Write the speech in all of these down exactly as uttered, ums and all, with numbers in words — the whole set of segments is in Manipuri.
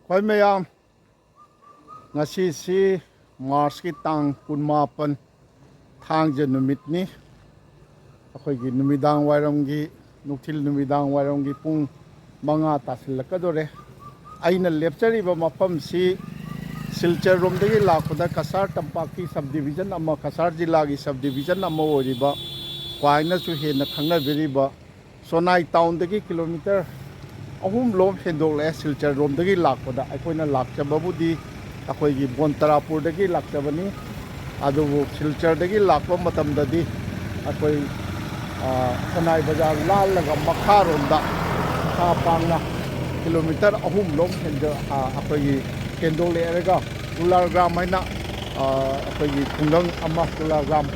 ꯑꯩꯈꯣꯏ ꯃꯌꯥꯝ, ꯉꯁꯤꯁꯤ ꯃꯥꯔꯁꯀꯤ ꯇꯥꯡ ꯀꯨꯟꯃꯥꯄꯟ, ꯊꯥꯡꯖ ꯅꯨꯃꯤꯠꯅꯤ꯫ ꯑꯩꯈꯣꯏꯒꯤ ꯅꯨꯃꯤꯗꯥꯡ ꯋꯥꯏꯔꯝꯒꯤ, ꯅꯨꯡꯊꯤꯜ ꯅꯨꯃꯤꯗꯥꯡ ꯋꯥꯏꯔꯝꯒꯤ ꯄꯨꯡ ꯃꯉꯥ ꯇꯥꯁꯤꯜꯂꯛꯀꯗꯣꯔꯦ꯫ ꯑꯩꯅ ꯂꯦꯞꯆꯔꯤꯕ ꯃꯐꯝꯁꯤ ꯁꯤꯜꯆꯔ ꯔꯣꯝꯗꯒꯤ ꯂꯥꯛꯄꯗ ꯀꯁꯥꯔ ꯇꯝꯄꯥꯛꯀꯤ ꯁꯕ ꯗꯤꯕꯤꯖꯟ ꯑꯃ, ꯀꯁꯥꯔ ꯖꯤꯂꯥꯒꯤ ꯁꯕ ꯗꯤꯕꯤꯖꯟ ꯑꯃ ꯑꯣꯏꯔꯤꯕ, ꯀ꯭ꯋꯥꯏꯅꯁꯨ ꯍꯦꯟꯅ ꯈꯪꯅꯕꯤꯔꯤꯕ ꯁꯣꯅꯥꯏ ꯇꯥꯎꯟꯗꯒꯤ ꯀꯤꯂꯣꯃꯤꯇꯔ ꯑꯍꯨꯝ ꯂꯣꯝ ꯍꯦꯟꯗꯣꯛꯂꯛꯑꯦ, ꯁꯤꯜꯆꯔ ꯔꯣꯝꯗꯒꯤ ꯂꯥꯛꯄꯗ꯫ ꯑꯩꯈꯣꯏꯅ ꯂꯥꯛꯆꯕꯕꯨꯗꯤ ꯑꯩꯈꯣꯏꯒꯤ ꯕꯣꯟꯇꯔꯥꯄꯨꯔꯗꯒꯤ ꯂꯥꯛꯆꯕꯅꯤ, ꯑꯗꯨꯕꯨ ꯁꯤꯜꯆꯔꯗꯒꯤ ꯂꯥꯛꯄ ꯃꯇꯝꯗꯗꯤ ꯑꯩꯈꯣꯏ, ꯑ, ꯁꯣꯅꯥꯏ ꯕꯖꯥꯔ ꯂꯥꯜꯂꯒ ꯃꯈꯥꯔꯣꯝꯗ ꯃꯈꯥ ꯄꯥꯡꯅ ꯀꯤꯂꯣꯃꯤꯇꯔ ꯑꯍꯨꯝ ꯂꯣꯝ ꯍꯦꯟꯗ-, ꯑ, ꯑꯩꯈꯣꯏꯒꯤ ꯍꯦꯟꯗꯣꯛꯂꯛꯑꯒ ꯇꯨꯂꯥꯔꯒ꯭ꯔꯥꯝ ꯍꯥꯏꯅ, ꯑ, ꯑꯩꯈꯣꯏꯒꯤ ꯈꯨꯡꯒꯪ ꯑꯃ ꯇꯨꯂꯥꯒ꯭ꯔꯥꯝ,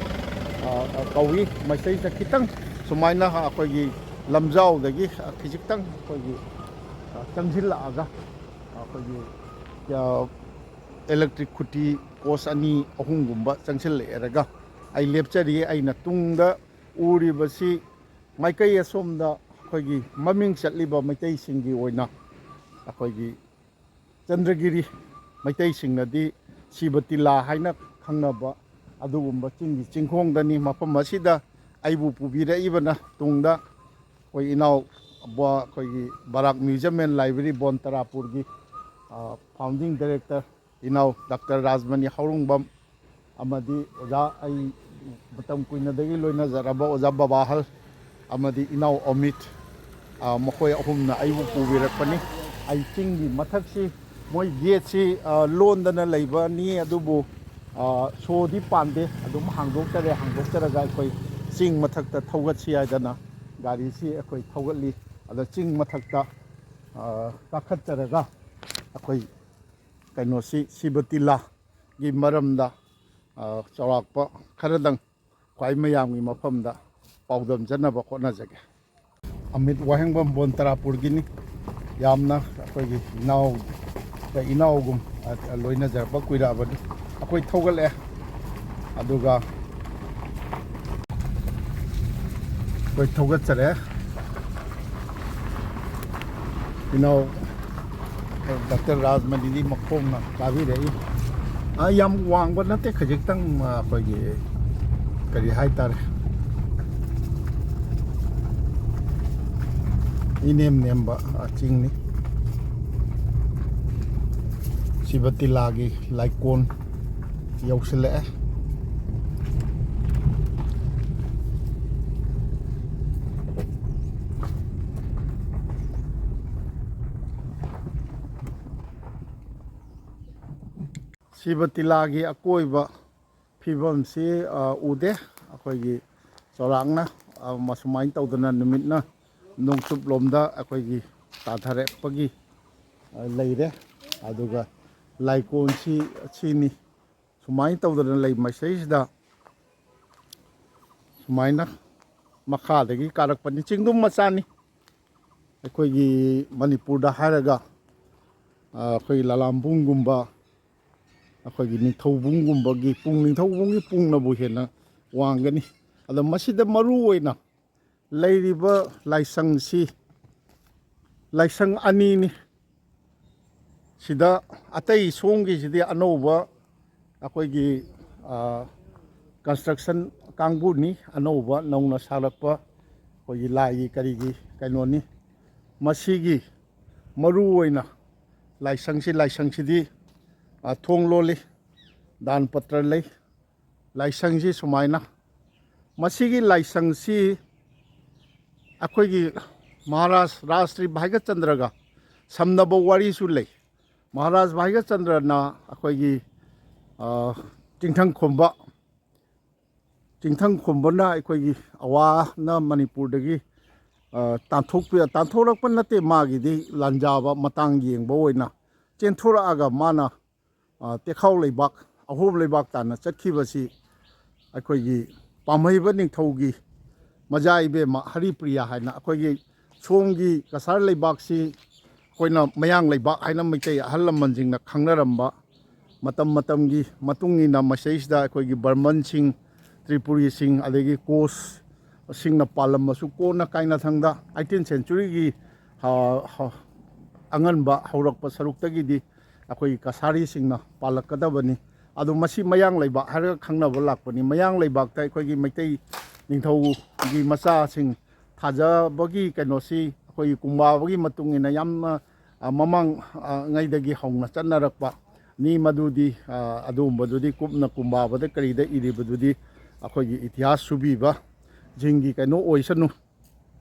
ꯑ, ꯀꯧꯏ꯫ ꯃꯁꯤꯗꯩꯗ ꯈꯤꯇꯪ ꯁꯨꯃꯥꯏꯅ ꯑꯩꯈꯣꯏꯒꯤ ꯂꯝꯖꯥꯎꯗꯒꯤ ꯈꯤꯖꯤꯛꯇꯪ ꯑꯩꯈꯣꯏꯒꯤ, ꯑ, ꯆꯪꯁꯤꯜꯂꯛꯑꯒ ꯑꯩꯈꯣꯏꯒꯤ, ꯑ, ꯏꯂꯦꯛꯇ꯭ꯔꯤꯛ ꯈꯨꯇꯤ ꯄꯣꯁ ꯑꯅꯤ ꯑꯍꯨꯝꯒꯨꯝꯕ ꯆꯪꯁꯤꯜꯂꯛꯑꯦꯔꯒ ꯑꯩ ꯂꯦꯞꯆꯔꯤ꯫ ꯑꯩꯅ ꯇꯨꯡꯗ ꯎꯔꯤꯕꯁꯤ ꯃꯥꯏꯀꯩ ꯑꯁꯣꯝꯗ ꯑꯩꯈꯣꯏꯒꯤ ꯃꯃꯤꯡ ꯆꯠꯂꯤꯕ ꯃꯩꯇꯩꯁꯤꯡꯒꯤ ꯑꯣꯏꯅ ꯑꯩꯈꯣꯏꯒꯤ ꯆꯟꯗ꯭ꯔꯒꯤꯔꯤ, ꯃꯩꯇꯩꯁꯤꯡꯅꯗꯤ ꯁꯤꯕ ꯇꯤꯂꯥ ꯍꯥꯏꯅ ꯈꯪꯅꯕ ꯑꯗꯨꯒꯨꯝꯕ ꯆꯤꯡꯒꯤ ꯆꯤꯡꯈꯣꯡꯗꯅꯤ꯫ ꯃꯐꯝ ꯑꯁꯤꯗ ꯑꯩꯕꯨ ꯄꯨꯕꯤꯔꯛꯏꯕꯅ ꯇꯨꯡꯗ ꯑꯩꯈꯣꯏ ꯏꯅꯥꯎ ꯕ-, ꯑꯩꯈꯣꯏꯒꯤ ꯕꯔꯥꯛ Museum and Library ꯕꯣꯟ ꯇꯔꯥꯄꯨꯔꯒꯤ, ꯑ, founding director ꯏꯅꯥꯎ ꯗꯥꯛꯇꯔ ꯔꯥꯖꯃꯅꯤ ꯍꯥꯎꯔꯣꯡꯕꯝ ꯑꯃꯗꯤ ꯑꯣꯖꯥ, ꯑꯩ ꯃꯇꯝ ꯀꯨꯏꯅꯗꯒꯤ ꯂꯣꯏꯅꯖꯔꯕ ꯑꯣꯖꯥ ꯕꯕꯥꯍꯜ ꯑꯃꯗꯤ ꯏꯅꯥꯎ ꯑꯃꯤꯠ, ꯑ, ꯃꯈꯣꯏ ꯑꯍꯨꯝꯅ ꯑꯩꯕꯨ ꯄꯨꯕꯤꯔꯛꯄꯅꯤ꯫ ꯑꯩ ꯆꯤꯡꯒꯤ ꯃꯊꯛꯁꯤ, ꯃꯣꯏ ꯒꯦꯠꯁꯤ, ꯑ, ꯂꯣꯟꯗꯅ ꯂꯩꯕꯅꯤ, ꯑꯗꯨꯕꯨ, ꯑ, ꯁꯣꯗꯤ ꯄꯥꯟꯗꯦ꯫ ꯑꯗꯨꯝ ꯍꯥꯡꯗꯣꯛꯆꯔꯦ꯫ ꯍꯥꯡꯗꯣꯛꯆꯔꯒ ꯑꯩꯈꯣꯏ ꯆꯤꯡ ꯃꯊꯛꯇ ꯊꯧꯒꯠꯁꯤ ꯍꯥꯏꯗꯅ ꯒꯥꯔꯤꯁꯤ ꯑꯩꯈꯣꯏ ꯊꯧꯒꯠꯂꯤ꯫ ꯑꯗ ꯆꯤꯡ ꯃꯊꯛꯇ, ꯑ, ꯀꯥꯈꯠꯆꯔꯒ ꯑꯩꯈꯣꯏ ꯀꯩꯅꯣꯁꯤ, ꯁꯤꯕ ꯇꯤꯂꯥꯒꯤ ꯃꯔꯝꯗ, ꯑ, ꯆꯥꯎꯔꯥꯛꯄ ꯈꯔꯗꯪ ꯈ꯭ꯋꯥꯏ ꯃꯌꯥꯝꯒꯤ ꯃꯐꯝꯗ ꯄꯥꯎꯗꯝꯖꯅꯕ ꯍꯣꯠꯅꯖꯒꯦ꯫ ꯑꯃꯤꯠ ꯋꯥꯍꯦꯡꯕꯝ ꯕꯣꯟ ꯇꯔꯥꯄꯨꯔꯒꯤꯅꯤ꯫ ꯌꯥꯝꯅ ꯑꯩꯈꯣꯏꯒꯤ ꯏꯅꯥꯎ, ꯏꯅꯥꯎꯒꯨꯝ, ꯑ, ꯂꯣꯏꯅꯖꯔꯛꯄ ꯀꯨꯏꯔꯛꯑꯕꯅꯤ꯫ ꯑꯩꯈꯣꯏ ꯊꯧꯒꯠꯂꯛꯑꯦ꯫ ꯑꯗꯨꯒ ꯑꯩꯈꯣꯏ ꯊꯧꯒꯠꯆꯔꯦ꯫ ꯏꯅꯥꯎ ꯗꯥꯛꯇꯔ ꯔꯥꯖꯃꯅꯤꯗꯤ ꯃꯈꯣꯡꯅ ꯀꯥꯕꯤꯔꯛꯏ꯫ ꯑ, ꯌꯥꯝ ꯋꯥꯡꯕ ꯅꯠꯇꯦ, ꯈꯖꯤꯛꯇꯪ, ꯑ, ꯑꯩꯈꯣꯏꯒꯤ ꯀꯔꯤ ꯍꯥꯏꯇꯥꯔꯦ, ꯏꯅꯦꯝ ꯅꯦꯝꯕ, ꯑ, ꯆꯤꯡꯅꯤ꯫ ꯁꯤꯕ ꯇꯤꯂꯥꯒꯤ ꯂꯥꯏꯀꯣꯟ ꯌꯧꯁꯤꯜꯂꯛꯑꯦ꯫ ꯁꯤꯕ ꯇꯤꯂꯥꯒꯤ ꯑꯀꯣꯏꯕ ꯐꯤꯕꯝꯁꯤ, ꯑ, ꯎꯗꯦ꯫ ꯑꯩꯈꯣꯏꯒꯤ ꯆꯥꯎꯔꯥꯛꯅ, ꯑ, ꯃꯁꯨꯃꯥꯏꯅ ꯇꯧꯗꯅ ꯅꯨꯃꯤꯠꯅ ꯅꯣꯡꯆꯨꯞꯂꯣꯝꯗ ꯑꯩꯈꯣꯏꯒꯤ ꯇꯥꯊꯔꯛꯄꯒꯤ, ꯑ, ꯂꯩꯔꯦ꯫ ꯑꯗꯨꯒ ꯂꯥꯏꯀꯣꯟꯁꯤ ꯁꯤꯅꯤ꯫ ꯁꯨꯃꯥꯏꯅ ꯇꯧꯗꯅ ꯂꯩ ꯃꯁꯤꯗꯩꯁꯤꯗ ꯁꯨꯃꯥꯏꯅ ꯃꯈꯥꯗꯒꯤ ꯀꯥꯔꯛꯄꯅꯤ꯫ ꯆꯤꯡꯗꯨꯝ ꯃꯆꯥꯅꯤ꯫ ꯑꯩꯈꯣꯏꯒꯤ ꯃꯅꯤꯄꯨꯔꯗ ꯍꯥꯏꯔꯒ, ꯑ, ꯑꯩꯈꯣꯏꯒꯤ ꯂꯂꯥꯝꯕꯨꯡꯒꯨꯝꯕ, ꯑꯩꯈꯣꯏꯒꯤ ꯅꯤꯡꯊꯧꯕꯨꯡꯒꯨꯝꯕꯒꯤ ꯄꯨꯡ, ꯅꯤꯡꯊꯧꯕꯨꯡꯒꯤ ꯄꯨꯡꯅꯕꯨ ꯍꯦꯟꯅ ꯋꯥꯡꯒꯅꯤ꯫ ꯑꯗꯣ ꯃꯁꯤꯗ ꯃꯔꯨ ꯑꯣꯏꯅ ꯂꯩꯔꯤꯕ ꯂꯥꯏꯁꯪꯁꯤ ꯂꯥꯏꯁꯪ ꯑꯅꯤꯅꯤ꯫ ꯁꯤꯗ ꯑꯇꯩ ꯁꯣꯝꯒꯤꯁꯤꯗꯤ ꯑꯅꯧꯕ ꯑꯩꯈꯣꯏꯒꯤ, ꯑ, construction ꯀꯥꯡꯕꯨꯅꯤ, ꯑꯅꯧꯕ ꯅꯧꯅ ꯁꯥꯔꯛꯄ ꯑꯩꯈꯣꯏꯒꯤ ꯂꯥꯏꯒꯤ ꯀꯔꯤꯒꯤ ꯀꯩꯅꯣꯅꯤ꯫ ꯃꯁꯤꯒꯤ ꯃꯔꯨ ꯑꯣꯏꯅ ꯂꯥꯏꯁꯪꯁꯤ, ꯂꯥꯏꯁꯪꯁꯤꯗꯤ, ꯑ, ꯊꯣꯡ ꯂꯣꯜꯂꯤ, ꯗꯥꯟ ꯄꯇ꯭ꯔ ꯂꯩ꯫ ꯂꯥꯏꯁꯪꯁꯤ ꯁꯨꯃꯥꯏꯅ, ꯃꯁꯤꯒꯤ ꯂꯥꯏꯁꯪꯁꯤ ꯑꯩꯈꯣꯏꯒꯤ ꯃꯍꯥꯔꯥꯖ ꯔꯥꯖꯁ꯭ꯔꯤ ꯚꯥꯏꯒꯆꯟꯗ꯭ꯔꯒ ꯁꯝꯅꯕ ꯋꯥꯔꯤꯁꯨ ꯂꯩ꯫ ꯃꯍꯥꯔꯥꯖ ꯚꯥꯏꯒꯆꯟꯗ꯭ꯔꯅ ꯑꯩꯈꯣꯏꯒꯤ, ꯑ, ꯆꯤꯡꯊꯪ ꯈꯣꯝꯕ, ꯆꯤꯡꯊꯪ ꯈꯣꯝꯕꯅ ꯑꯩꯈꯣꯏꯒꯤ ꯑꯋꯥꯅ ꯃꯅꯤꯄꯨꯔꯗꯒꯤ, ꯑ, ꯇꯥꯟꯊꯣꯛꯄꯤ-, ꯇꯥꯟꯊꯣꯔꯛꯄ ꯅꯠꯇꯦ, ꯃꯥꯒꯤꯗꯤ ꯂꯥꯟꯖꯥꯕ ꯃꯇꯥꯡ ꯌꯦꯡꯕ ꯑꯣꯏꯅ ꯆꯦꯟꯊꯣꯔꯛꯑꯒ ꯃꯥꯅ, ꯑ, ꯇꯦꯈꯥꯎ ꯂꯩꯕꯥꯛ, ꯑꯍꯣꯝ ꯂꯩꯕꯥꯛ ꯇꯥꯟꯅ ꯆꯠꯈꯤꯕꯁꯤ ꯑꯩꯈꯣꯏꯒꯤ ꯄꯥꯝꯍꯩꯕ ꯅꯤꯡꯊꯧꯒꯤ ꯃꯖꯥ ꯏꯕꯦꯝꯃ ꯍꯔꯤꯄ꯭ꯔꯤꯌꯥ ꯍꯥꯏꯅ, ꯑꯩꯈꯣꯏꯒꯤ ꯁꯣꯝꯒꯤ ꯀꯁꯥꯔ ꯂꯩꯕꯥꯛꯁꯤ ꯑꯩꯈꯣꯏꯅ ꯃꯌꯥꯡ ꯂꯩꯕꯥꯛ ꯍꯥꯏꯅ ꯃꯩꯇꯩ ꯑꯍꯜ ꯂꯃꯟꯁꯤꯡꯅ ꯈꯪꯅꯔꯝꯕ, ꯃꯇꯝ ꯃꯇꯝꯒꯤ ꯃꯇꯨꯡ ꯏꯟꯅ ꯃꯁꯤꯗꯩꯁꯤꯗ ꯑꯩꯈꯣꯏꯒꯤ ꯕꯔꯃꯟꯁꯤꯡ, ꯇ꯭ꯔꯤꯄꯨꯔꯤꯁꯤꯡ, ꯑꯗꯒꯤ ꯀꯣꯁꯁꯤꯡꯅ ꯄꯥꯜꯂꯝꯕꯁꯨ ꯀꯣꯟꯅ ꯀꯥꯏꯅꯊꯪꯗ eighteenth centuryꯒꯤ ꯑꯉꯟꯕ ꯍꯧꯔꯛꯄ ꯁꯔꯨꯛꯇꯒꯤꯗꯤ ꯑꯩꯈꯣꯏꯒꯤ ꯀꯁꯥꯔꯤꯁꯤꯡꯅ ꯄꯥꯜꯂꯛꯀꯗꯕꯅꯤ꯫ ꯑꯗꯣ ꯃꯁꯤ ꯃꯌꯥꯡ ꯂꯩꯕꯥꯛ ꯍꯥꯏꯔꯒ ꯈꯪꯅꯕ ꯂꯥꯛꯄꯅꯤ꯫ ꯃꯌꯥꯡ ꯂꯩꯕꯥꯛꯇ ꯑꯩꯈꯣꯏꯒꯤ ꯃꯩꯇꯩ ꯅꯤꯡꯊꯧꯒꯤ ꯃꯆꯥꯁꯤꯡ ꯊꯥꯖꯕꯒꯤ ꯀꯩꯅꯣꯁꯤ ꯑꯩꯈꯣꯏꯒꯤ ꯀꯨꯝꯕꯥꯕꯒꯤ ꯃꯇꯨꯡ ꯏꯟꯅ ꯌꯥꯝꯅ, ꯑ, ꯃꯃꯥꯡ, ꯑ, ꯉꯩꯗꯒꯤ ꯍꯧꯅ ꯆꯠꯅꯔꯛꯄ ꯅꯤ꯫ ꯃꯗꯨꯗꯤ, ꯑ, ꯑꯗꯨꯒꯨꯝꯕꯗꯨꯗꯤ ꯀꯨꯞꯅ ꯀꯨꯝꯕꯥꯕꯗ ꯀꯔꯤꯗ ꯏꯔꯤꯕꯗꯨꯗꯤ ꯑꯩꯈꯣꯏꯒꯤ ꯏꯇꯤꯍꯥꯁ ꯁꯨꯕꯤꯕꯁꯤꯡꯒꯤ ꯀꯩꯅꯣ ꯑꯣꯏꯁꯅꯨ꯫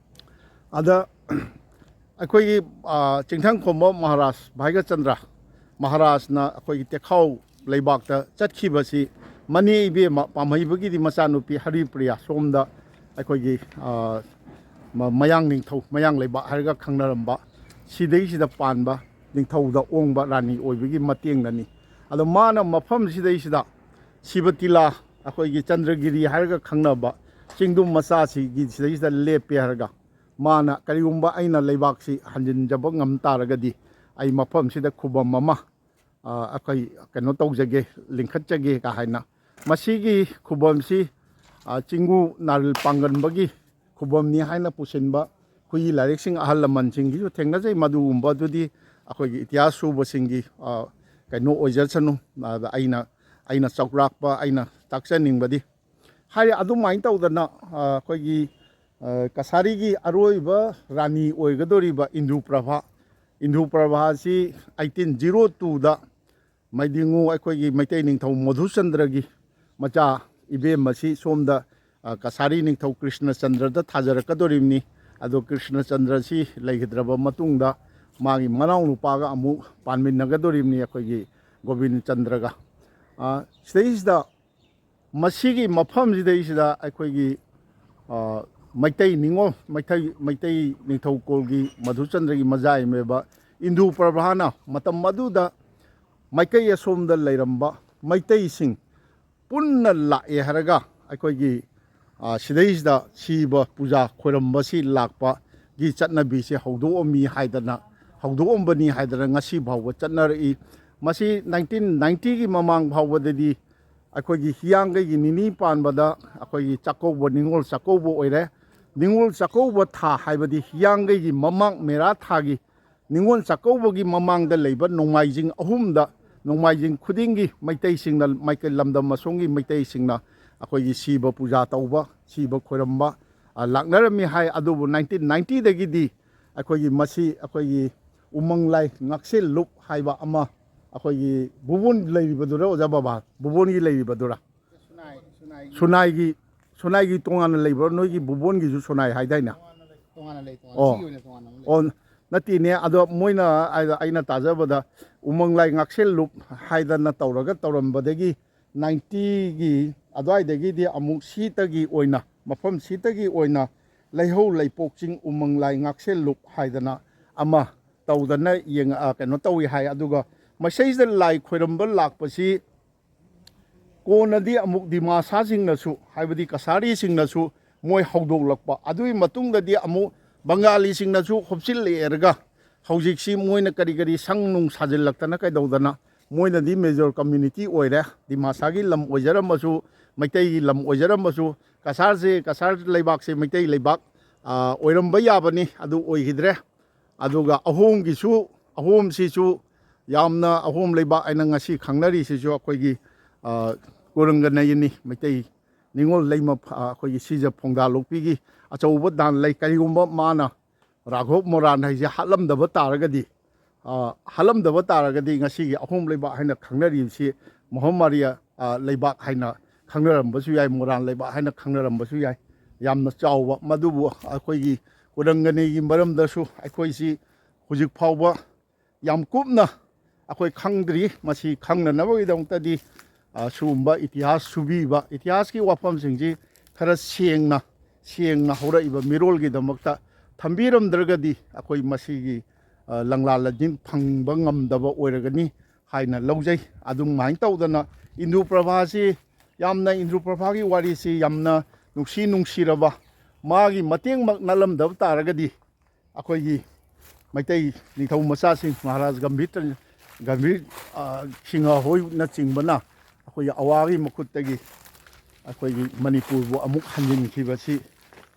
ꯑꯗ ꯑꯩꯈꯣꯏꯒꯤ, ꯑ, ꯆꯤꯡꯊꯪꯈꯣꯝꯕ ꯃꯍꯥꯔꯥꯖ ꯚꯥꯏꯒꯆꯟꯗ꯭ꯔ ꯃꯍꯥꯔꯥꯖꯅ ꯑꯩꯈꯣꯏꯒꯤ ꯇꯦꯈꯥꯎ ꯂꯩꯕꯥꯛꯇ ꯆꯠꯈꯤꯕꯁꯤ ꯃꯅꯦ ꯏꯕꯦꯝꯃ ꯄꯥꯝꯍꯩꯕꯒꯤꯗꯤ ꯃꯆꯥꯅꯨꯄꯤ ꯍꯔꯤꯄ꯭ꯔꯤꯌꯥ ꯁꯣꯝꯗ ꯑꯩꯈꯣꯏꯒꯤ, ꯑ, ꯃ-, ꯃꯌꯥꯡ ꯅꯤꯡꯊꯧ, ꯃꯌꯥꯡ ꯂꯩꯕꯥꯛ ꯍꯥꯏꯔꯒ ꯈꯪꯅꯔꯝꯕ ꯁꯤꯗꯩꯁꯤꯗ ꯄꯥꯟꯕ ꯅꯤꯡꯊꯧꯗ ꯑꯣꯡꯕ ꯔꯥꯅꯤ ꯑꯣꯏꯕꯒꯤ ꯃꯇꯦꯡꯅꯅꯤ꯫ ꯑꯗꯣ ꯃꯥꯅ ꯃꯐꯝꯁꯤꯗꯩꯁꯤꯗ ꯁꯤꯕꯇꯤꯂꯥ, ꯑꯩꯈꯣꯏꯒꯤ ꯆꯟꯗ꯭ꯔꯒꯤꯔꯤ ꯍꯥꯏꯔꯒ ꯈꯪꯅꯕ ꯆꯤꯡꯗꯨꯝ ꯃꯆꯥꯁꯤꯒꯤ ꯁꯤꯗꯩꯁꯤꯗ ꯂꯦꯞꯄꯦ ꯍꯥꯏꯔꯒ ꯃꯥꯅ ꯀꯔꯤꯒꯨꯝꯕ ꯑꯩꯅ ꯂꯩꯕꯥꯛꯁꯤ ꯍꯟꯖꯤꯟꯖꯕ ꯉꯝ ꯇꯥꯔꯒꯗꯤ ꯑꯩ ꯃꯐꯝꯁꯤꯗ ꯈꯨꯕꯝ ꯑꯃ, ꯑ, ꯑꯩꯈꯣꯏ ꯀꯩꯅꯣ ꯇꯧꯖꯒꯦ, ꯂꯤꯡꯈꯠꯆꯒꯦ ꯀ ꯍꯥꯏꯅ꯫ ꯃꯁꯤꯒꯤ ꯈꯨꯕꯝꯁꯤ, ꯑ, ꯆꯤꯡꯒꯨ ꯅꯥꯔꯤꯜ ꯄꯥꯡꯒꯟꯕꯒꯤ ꯈꯨꯕꯝꯅꯤ ꯍꯥꯏꯅ ꯄꯨꯁꯤꯟꯕ ꯑꯩꯈꯣꯏꯒꯤ ꯂꯥꯏꯔꯤꯛꯁꯤꯡ ꯑꯍꯜ ꯂꯃꯟꯁꯤꯡꯒꯤꯁꯨ ꯊꯦꯡꯅꯖꯩ꯫ ꯃꯗꯨꯒꯨꯝꯕꯗꯨꯗꯤ ꯑꯩꯈꯣꯏꯒꯤ ꯏꯇꯤꯍꯥꯁ ꯁꯨꯕꯁꯤꯡꯒꯤ, ꯑ, ꯀꯩꯅꯣ ꯑꯣꯏꯖꯁꯅꯨ꯫ ꯑꯗ ꯑꯩꯅ, ꯑꯩꯅ ꯆꯥꯎꯔꯥꯛꯄ ꯑꯩꯅ ꯇꯥꯛꯆꯅꯤꯡꯕꯗꯤ ꯍꯥꯏꯔꯦ꯫ ꯑꯗꯨꯃꯥꯏꯅ ꯇꯧꯗꯅ, ꯑ, ꯑꯩꯈꯣꯏꯒꯤ, ꯑ, ꯀꯁꯥꯔꯤꯒꯤ ꯑꯔꯣꯏꯕ ꯔꯥꯅꯤ ꯑꯣꯏꯒꯗꯧꯔꯤꯕ ꯏꯟꯗꯨ ꯄ꯭ꯔꯚꯥ, ꯏꯟꯗꯨ ꯄ꯭ꯔꯚꯥꯁꯤ eighteen zero twoꯗ ꯃꯩꯗꯤꯉꯨ ꯑꯩꯈꯣꯏꯒꯤ ꯃꯩꯇꯩ ꯅꯤꯡꯊꯧ ꯃꯙꯨꯆꯟꯗ꯭ꯔꯒꯤ ꯃꯆꯥ ꯏꯕꯦꯝꯃꯁꯤ ꯁꯣꯝꯗ, ꯑ, ꯀꯁꯥꯔꯤ ꯅꯤꯡꯊꯧ ꯀ꯭ꯔꯤꯁꯅꯆꯟꯗ꯭ꯔꯗ ꯊꯥꯖꯔꯛꯀꯗꯣꯔꯤꯕꯅꯤ꯫ ꯑꯗꯣ ꯀ꯭ꯔꯤꯁꯅꯆꯟꯗ꯭ꯔꯁꯤ ꯂꯩꯈꯤꯗ꯭ꯔꯕ ꯃꯇꯨꯡꯗ ꯃꯥꯒꯤ ꯃꯅꯥꯎ ꯅꯨꯄꯥꯒ ꯑꯃꯨꯛ ꯄꯥꯟꯃꯤꯟꯅꯒꯗꯣꯔꯤꯕꯅꯤ ꯑꯩꯈꯣꯏꯒꯤ ꯒꯣꯕꯤꯟꯗꯆꯟꯗ꯭ꯔꯒ꯫ ꯑ, ꯁꯤꯗꯩꯁꯤꯗ ꯃꯁꯤꯒꯤ ꯃꯐꯝꯁꯤꯗꯩꯁꯤꯗ ꯑꯩꯈꯣꯏꯒꯤ, ꯑ, ꯃꯩꯇꯩ ꯅꯤꯉꯣꯜ, ꯃꯩꯇꯩ, ꯃꯩꯇꯩ ꯅꯤꯡꯊꯧꯀꯣꯜꯒꯤ ꯃꯙꯨꯆꯟꯗ꯭ꯔꯒꯤ ꯃꯖꯥꯏꯃꯦꯕ ꯏꯟꯗꯨ ꯄ꯭ꯔꯚꯥꯅ ꯃꯇꯝ ꯑꯗꯨꯗ ꯃꯥꯏꯀꯩ ꯑꯁꯣꯝꯗ ꯂꯩꯔꯝꯕ ꯃꯩꯇꯩꯁꯤꯡ ꯄꯨꯟꯅ ꯂꯥꯛꯑꯦ ꯍꯥꯏꯔꯒ ꯑꯩꯈꯣꯏꯒꯤ, ꯑ, ꯁꯤꯗꯩꯁꯤꯗ ꯁꯤꯕ ꯄꯨꯖꯥ ꯈꯣꯏꯔꯝꯕꯁꯤ ꯂꯥꯛꯄꯒꯤ ꯆꯠꯅꯕꯤꯁꯦ ꯍꯧꯗꯣꯛꯑꯝꯃꯤ ꯍꯥꯏꯗꯅ, ꯍꯧꯗꯣꯛꯑꯝꯕꯅꯤ ꯍꯥꯏꯗꯅ ꯉꯁꯤ ꯐꯥꯎꯕ ꯆꯠꯅꯔꯛꯏ꯫ ꯃꯁꯤ ꯅꯥꯏꯟꯇꯤꯟ ꯅꯥꯏꯟꯇꯤꯒꯤ ꯃꯃꯥꯡ ꯐꯥꯎꯕꯗꯗꯤ ꯑꯩꯈꯣꯏꯒꯤ ꯍꯤꯌꯥꯡꯒꯩꯒꯤ ꯅꯤꯅꯤ ꯄꯥꯟꯕꯗ ꯑꯩꯈꯣꯏꯒꯤ ꯆꯥꯛꯀꯧꯕ, ꯅꯤꯉꯣꯜ ꯆꯥꯛꯀꯧꯕ ꯑꯣꯏꯔꯦ꯫ ꯅꯤꯉꯣꯜ ꯆꯥꯛꯀꯧꯕ ꯊꯥ ꯍꯥꯏꯕꯗꯤ ꯍꯤꯌꯥꯡꯒꯩꯒꯤ ꯃꯃꯥꯡ ꯃꯦꯔꯥ ꯊꯥꯒꯤ ꯅꯤꯉꯣꯜ ꯆꯥꯛꯀꯧꯕꯒꯤ ꯃꯃꯥꯡꯗ ꯂꯩꯕ ꯅꯣꯡꯃꯥꯏꯖꯤꯡ ꯑꯍꯨꯝꯗ, ꯅꯣꯡꯃꯥꯏꯖꯤꯡ ꯈꯨꯗꯤꯡꯒꯤ ꯃꯩꯇꯩꯁꯤꯡꯅ, ꯃꯥꯏꯀꯩ ꯂꯝꯗꯝ ꯑꯁꯣꯝꯒꯤ ꯃꯩꯇꯩꯁꯤꯡꯅ ꯑꯩꯈꯣꯏꯒꯤ ꯁꯤꯕ ꯄꯨꯖꯥ ꯇꯧꯕ, ꯁꯤꯕ ꯈꯣꯏꯔꯝꯕ, ꯑ, ꯂꯥꯛꯅꯔꯝꯃꯤ ꯍꯥꯏ꯫ ꯑꯗꯨꯕꯨ ꯅꯥꯏꯟꯇꯤꯟ ꯅꯥꯏꯟꯇꯤꯗꯒꯤꯗꯤ ꯑꯩꯈꯣꯏꯒꯤ ꯃꯁꯤ ꯑꯩꯈꯣꯏꯒꯤ ꯎꯃꯪ ꯂꯥꯏ ꯉꯥꯛꯁꯦꯜ ꯂꯨꯞ ꯍꯥꯏꯕ ꯑꯃ ꯑꯩꯈꯣꯏꯒꯤ ꯕꯨꯕꯣꯟ ꯂꯩꯔꯤꯕꯗꯨꯔ, ꯑꯣꯖꯥ ꯕꯕꯥ? ꯕꯨꯕꯣꯟꯒꯤ ꯂꯩꯔꯤꯕꯗꯨꯔ? ꯁꯨꯅꯥꯏ, ꯁꯨꯅꯥꯏꯒꯤ꯫ ꯁꯨꯅꯥꯏꯒꯤ, ꯁꯨꯅꯥꯏꯒꯤ ꯇꯣꯉꯥꯟꯅ ꯂꯩꯕ꯭ꯔꯣ? ꯅꯣꯏꯒꯤ ꯕꯨꯕꯣꯟꯒꯤꯁꯨ ꯁꯨꯅꯥꯏ ꯍꯥꯏꯗꯥꯏꯅꯦ? ꯇꯣꯉꯥꯟꯅ ꯂꯩ, ꯇꯣꯉꯥꯟꯅ ꯂꯩ, ꯇꯣꯉꯥꯟꯅ꯫ ꯑꯣ꯫ ꯁꯤꯒꯤ ꯑꯣꯏꯅ ꯇꯣꯉꯥꯟꯅ ꯑꯃ ꯂꯩ꯫ ꯑꯣ, ꯅꯠꯇꯦꯅꯦ, ꯑꯗꯣ ꯃꯣꯏꯅ, ꯑꯩꯅ ꯇꯥꯖꯕꯗ ꯎꯃꯪ ꯂꯥꯏ ꯉꯥꯛꯁꯦꯜ ꯂꯨꯞ ꯍꯥꯏꯗꯅ ꯇꯧꯔꯒ ꯇꯧꯔꯝꯕꯗꯒꯤ ꯅꯥꯏꯟꯇꯤꯒꯤ ꯑꯗꯨꯋꯥꯏꯗꯒꯤꯗꯤ ꯑꯃꯨꯛ ꯁꯤꯇꯒꯤ ꯑꯣꯏꯅ, ꯃꯐꯝ ꯁꯤꯇꯒꯤ ꯑꯣꯏꯅ ꯂꯩꯍꯧ ꯂꯩꯄꯣꯛ ꯆꯤꯡ ꯎꯃꯪ ꯂꯥꯏ ꯉꯥꯛꯁꯦꯜ ꯂꯨꯞ ꯍꯥꯏꯗꯅ ꯑꯃ ꯇꯧꯗꯅ ꯌꯦꯡ-, ꯑ, ꯀꯩꯅꯣ ꯇꯧꯏ ꯍꯥꯏ꯫ ꯑꯗꯨꯒ ꯃꯁꯤꯗ ꯂꯥꯏ ꯈꯣꯏꯔꯝꯕ ꯂꯥꯛꯄꯁꯤ ꯀꯣꯟꯅꯗꯤ ꯑꯃꯨꯛ ꯗꯤꯃꯥꯁꯥꯁꯤꯡꯅꯁꯨ, ꯍꯥꯏꯕꯗꯤ ꯀꯁꯥꯔꯤꯁꯤꯡꯅꯁꯨ ꯃꯣꯏ ꯍꯧꯗꯣꯛꯂꯛꯄ꯫ ꯑꯗꯨꯒꯤ ꯃꯇꯨꯡꯗꯗꯤ ꯑꯃꯨꯛ ꯕꯪꯒꯥꯂꯤꯁꯤꯡꯅꯁꯨ ꯍꯣꯞꯆꯤꯜꯂꯛꯑꯦꯔꯒ ꯍꯧꯖꯤꯛꯁꯤ ꯃꯣꯏꯅ ꯀꯔꯤ ꯀꯔꯤ ꯁꯪ ꯅꯨꯡ ꯁꯥꯖꯤꯜꯂꯛꯇꯅ ꯀꯩꯗꯧꯗꯅ, ꯃꯣꯏꯅꯗꯤ ꯃꯦꯖꯣꯔ ꯀꯝꯃ꯭ꯌꯨꯅꯤꯇꯤ ꯑꯣꯏꯔꯦ꯫ ꯗꯤꯃꯥꯁꯥꯒꯤ ꯂꯝ ꯑꯣꯏꯖꯔꯝꯃꯁꯨ, ꯃꯩꯇꯩꯒꯤ ꯂꯝ ꯑꯣꯏꯖꯔꯝꯃꯁꯨ, ꯀꯁꯥꯔꯁꯦ, ꯀꯁꯥꯔ ꯂꯩꯕꯥꯛꯁꯦ ꯃꯩꯇꯩ ꯂꯩꯕꯥꯛ, ꯑ, ꯑꯣꯏꯔꯝꯕ ꯌꯥꯕꯅꯤ, ꯑꯗꯨ ꯑꯣꯏꯈꯤꯗ꯭ꯔꯦ꯫ ꯑꯗꯨꯒ ꯑꯍꯣꯝꯒꯤꯁꯨ, ꯑꯍꯣꯝꯁꯤꯁꯨ ꯌꯥꯝꯅ, ꯑꯍꯣꯝ ꯂꯩꯕꯥꯛ ꯍꯥꯏꯅ ꯉꯁꯤ ꯈꯪꯅꯔꯤꯁꯤꯁꯨ ꯑꯩꯈꯣꯏꯒꯤ, ꯑ, ꯀꯨꯔꯪꯒꯅꯌꯤꯅꯤ, ꯃꯩꯇꯩ ꯅꯤꯉꯣꯜ ꯂꯩꯃ, ꯑ, ꯑꯩꯈꯣꯏꯒꯤ ꯁꯤꯖ ꯐꯣꯡꯗꯥ ꯂꯣꯛꯄꯤꯒꯤ ꯑꯆꯧꯕ ꯗꯥꯟ ꯂꯩ꯫ ꯀꯔꯤꯒꯨꯝꯕ ꯃꯥꯅ ꯔꯥꯘꯣꯕ ꯃꯣꯔꯥꯟ ꯍꯥꯏꯁꯦ ꯍꯥꯠꯂꯝꯗꯕ ꯇꯥꯔꯒꯗꯤ, ꯑ, ꯍꯥꯠꯂꯝꯗꯕ ꯇꯥꯔꯒꯗꯤ ꯉꯁꯤꯒꯤ ꯑꯍꯣꯝ ꯂꯩꯕꯥꯛ ꯍꯥꯏꯅ ꯈꯪꯅꯔꯤꯕꯁꯤ ꯃꯣꯍꯝꯃꯔꯤꯌꯥ, ꯑ, ꯂꯩꯕꯥꯛ ꯍꯥꯏꯅ ꯈꯪꯅꯔꯝꯕꯁꯨ ꯌꯥꯏ, ꯃꯣꯔꯥꯟ ꯂꯩꯕꯥꯛ ꯍꯥꯏꯅ ꯈꯪꯅꯔꯝꯕꯁꯨ ꯌꯥꯏ꯫ ꯌꯥꯝꯅ ꯆꯥꯎꯕ, ꯃꯗꯨꯕꯨ ꯑꯩꯈꯣꯏꯒꯤ ꯀꯨꯔꯪꯒꯅꯤꯒꯤ ꯃꯔꯝꯗꯁꯨ ꯑꯩꯈꯣꯏꯁꯤ ꯍꯧꯖꯤꯛ ꯐꯥꯎꯕ ꯌꯥꯝ ꯀꯨꯞꯅ ꯑꯩꯈꯣꯏ ꯈꯪꯗ꯭ꯔꯤ꯫ ꯃꯁꯤ ꯈꯪꯅꯅꯕꯒꯤꯗꯃꯛꯇꯗꯤ, ꯑ, ꯁꯤꯒꯨꯝꯕ ꯏꯇꯤꯍꯥꯁ ꯁꯨꯕꯤꯕ, ꯏꯇꯤꯍꯥꯁꯀꯤ ꯋꯥꯐꯝꯁꯤꯡꯁꯤ ꯈꯔ ꯁꯦꯡꯅ, ꯁꯦꯡꯅ ꯍꯧꯔꯛꯏꯕ ꯃꯤꯔꯣꯜꯒꯤꯗꯃꯛꯇ ꯊꯝꯕꯤꯔꯝꯗ꯭ꯔꯒꯗꯤ ꯑꯩꯈꯣꯏ ꯃꯁꯤꯒꯤ, ꯑ, ꯂꯪꯂꯥ ꯂꯥꯏꯅꯤꯡ ꯐꯪꯕ ꯉꯝꯗꯕ ꯑꯣꯏꯔꯒꯅꯤ ꯍꯥꯏꯅ ꯂꯧꯖꯩ꯫ ꯑꯗꯨꯃꯥꯏꯅ ꯇꯧꯗꯅ ꯏꯟꯗ꯭ꯔꯨ ꯄ꯭ꯔꯚꯥꯁꯤ ꯌꯥꯝꯅ, ꯏꯟꯗ꯭ꯔꯨ ꯄ꯭ꯔꯚꯥꯒꯤ ꯋꯥꯔꯤꯁꯤ ꯌꯥꯝꯅ ꯅꯨꯡꯁꯤ ꯅꯨꯡꯁꯤꯔꯕ, ꯃꯥꯒꯤ ꯃꯇꯦꯡꯃꯛ ꯅꯠꯂꯝꯗꯕ ꯇꯥꯔꯒꯗꯤ ꯑꯩꯈꯣꯏꯒꯤ ꯃꯩꯇꯩ ꯅꯤꯡꯊꯧ ꯃꯆꯥꯁꯤꯡ, ꯃꯍꯥꯔꯥꯖ ꯒꯝꯚꯤꯔ ꯒꯝꯚꯤꯔ ꯁꯤꯡꯍ ꯍꯣꯏꯅꯆꯤꯡꯕꯅ ꯑꯩꯈꯣꯏꯒꯤ ꯑꯋꯥꯒꯤ ꯃꯈꯨꯠꯇꯒꯤ ꯑꯩꯈꯣꯏꯒꯤ ꯃꯅꯤꯄꯨꯔꯕꯨ ꯑꯃꯨꯛ ꯍꯟꯖꯤꯟꯈꯤꯕꯁꯤ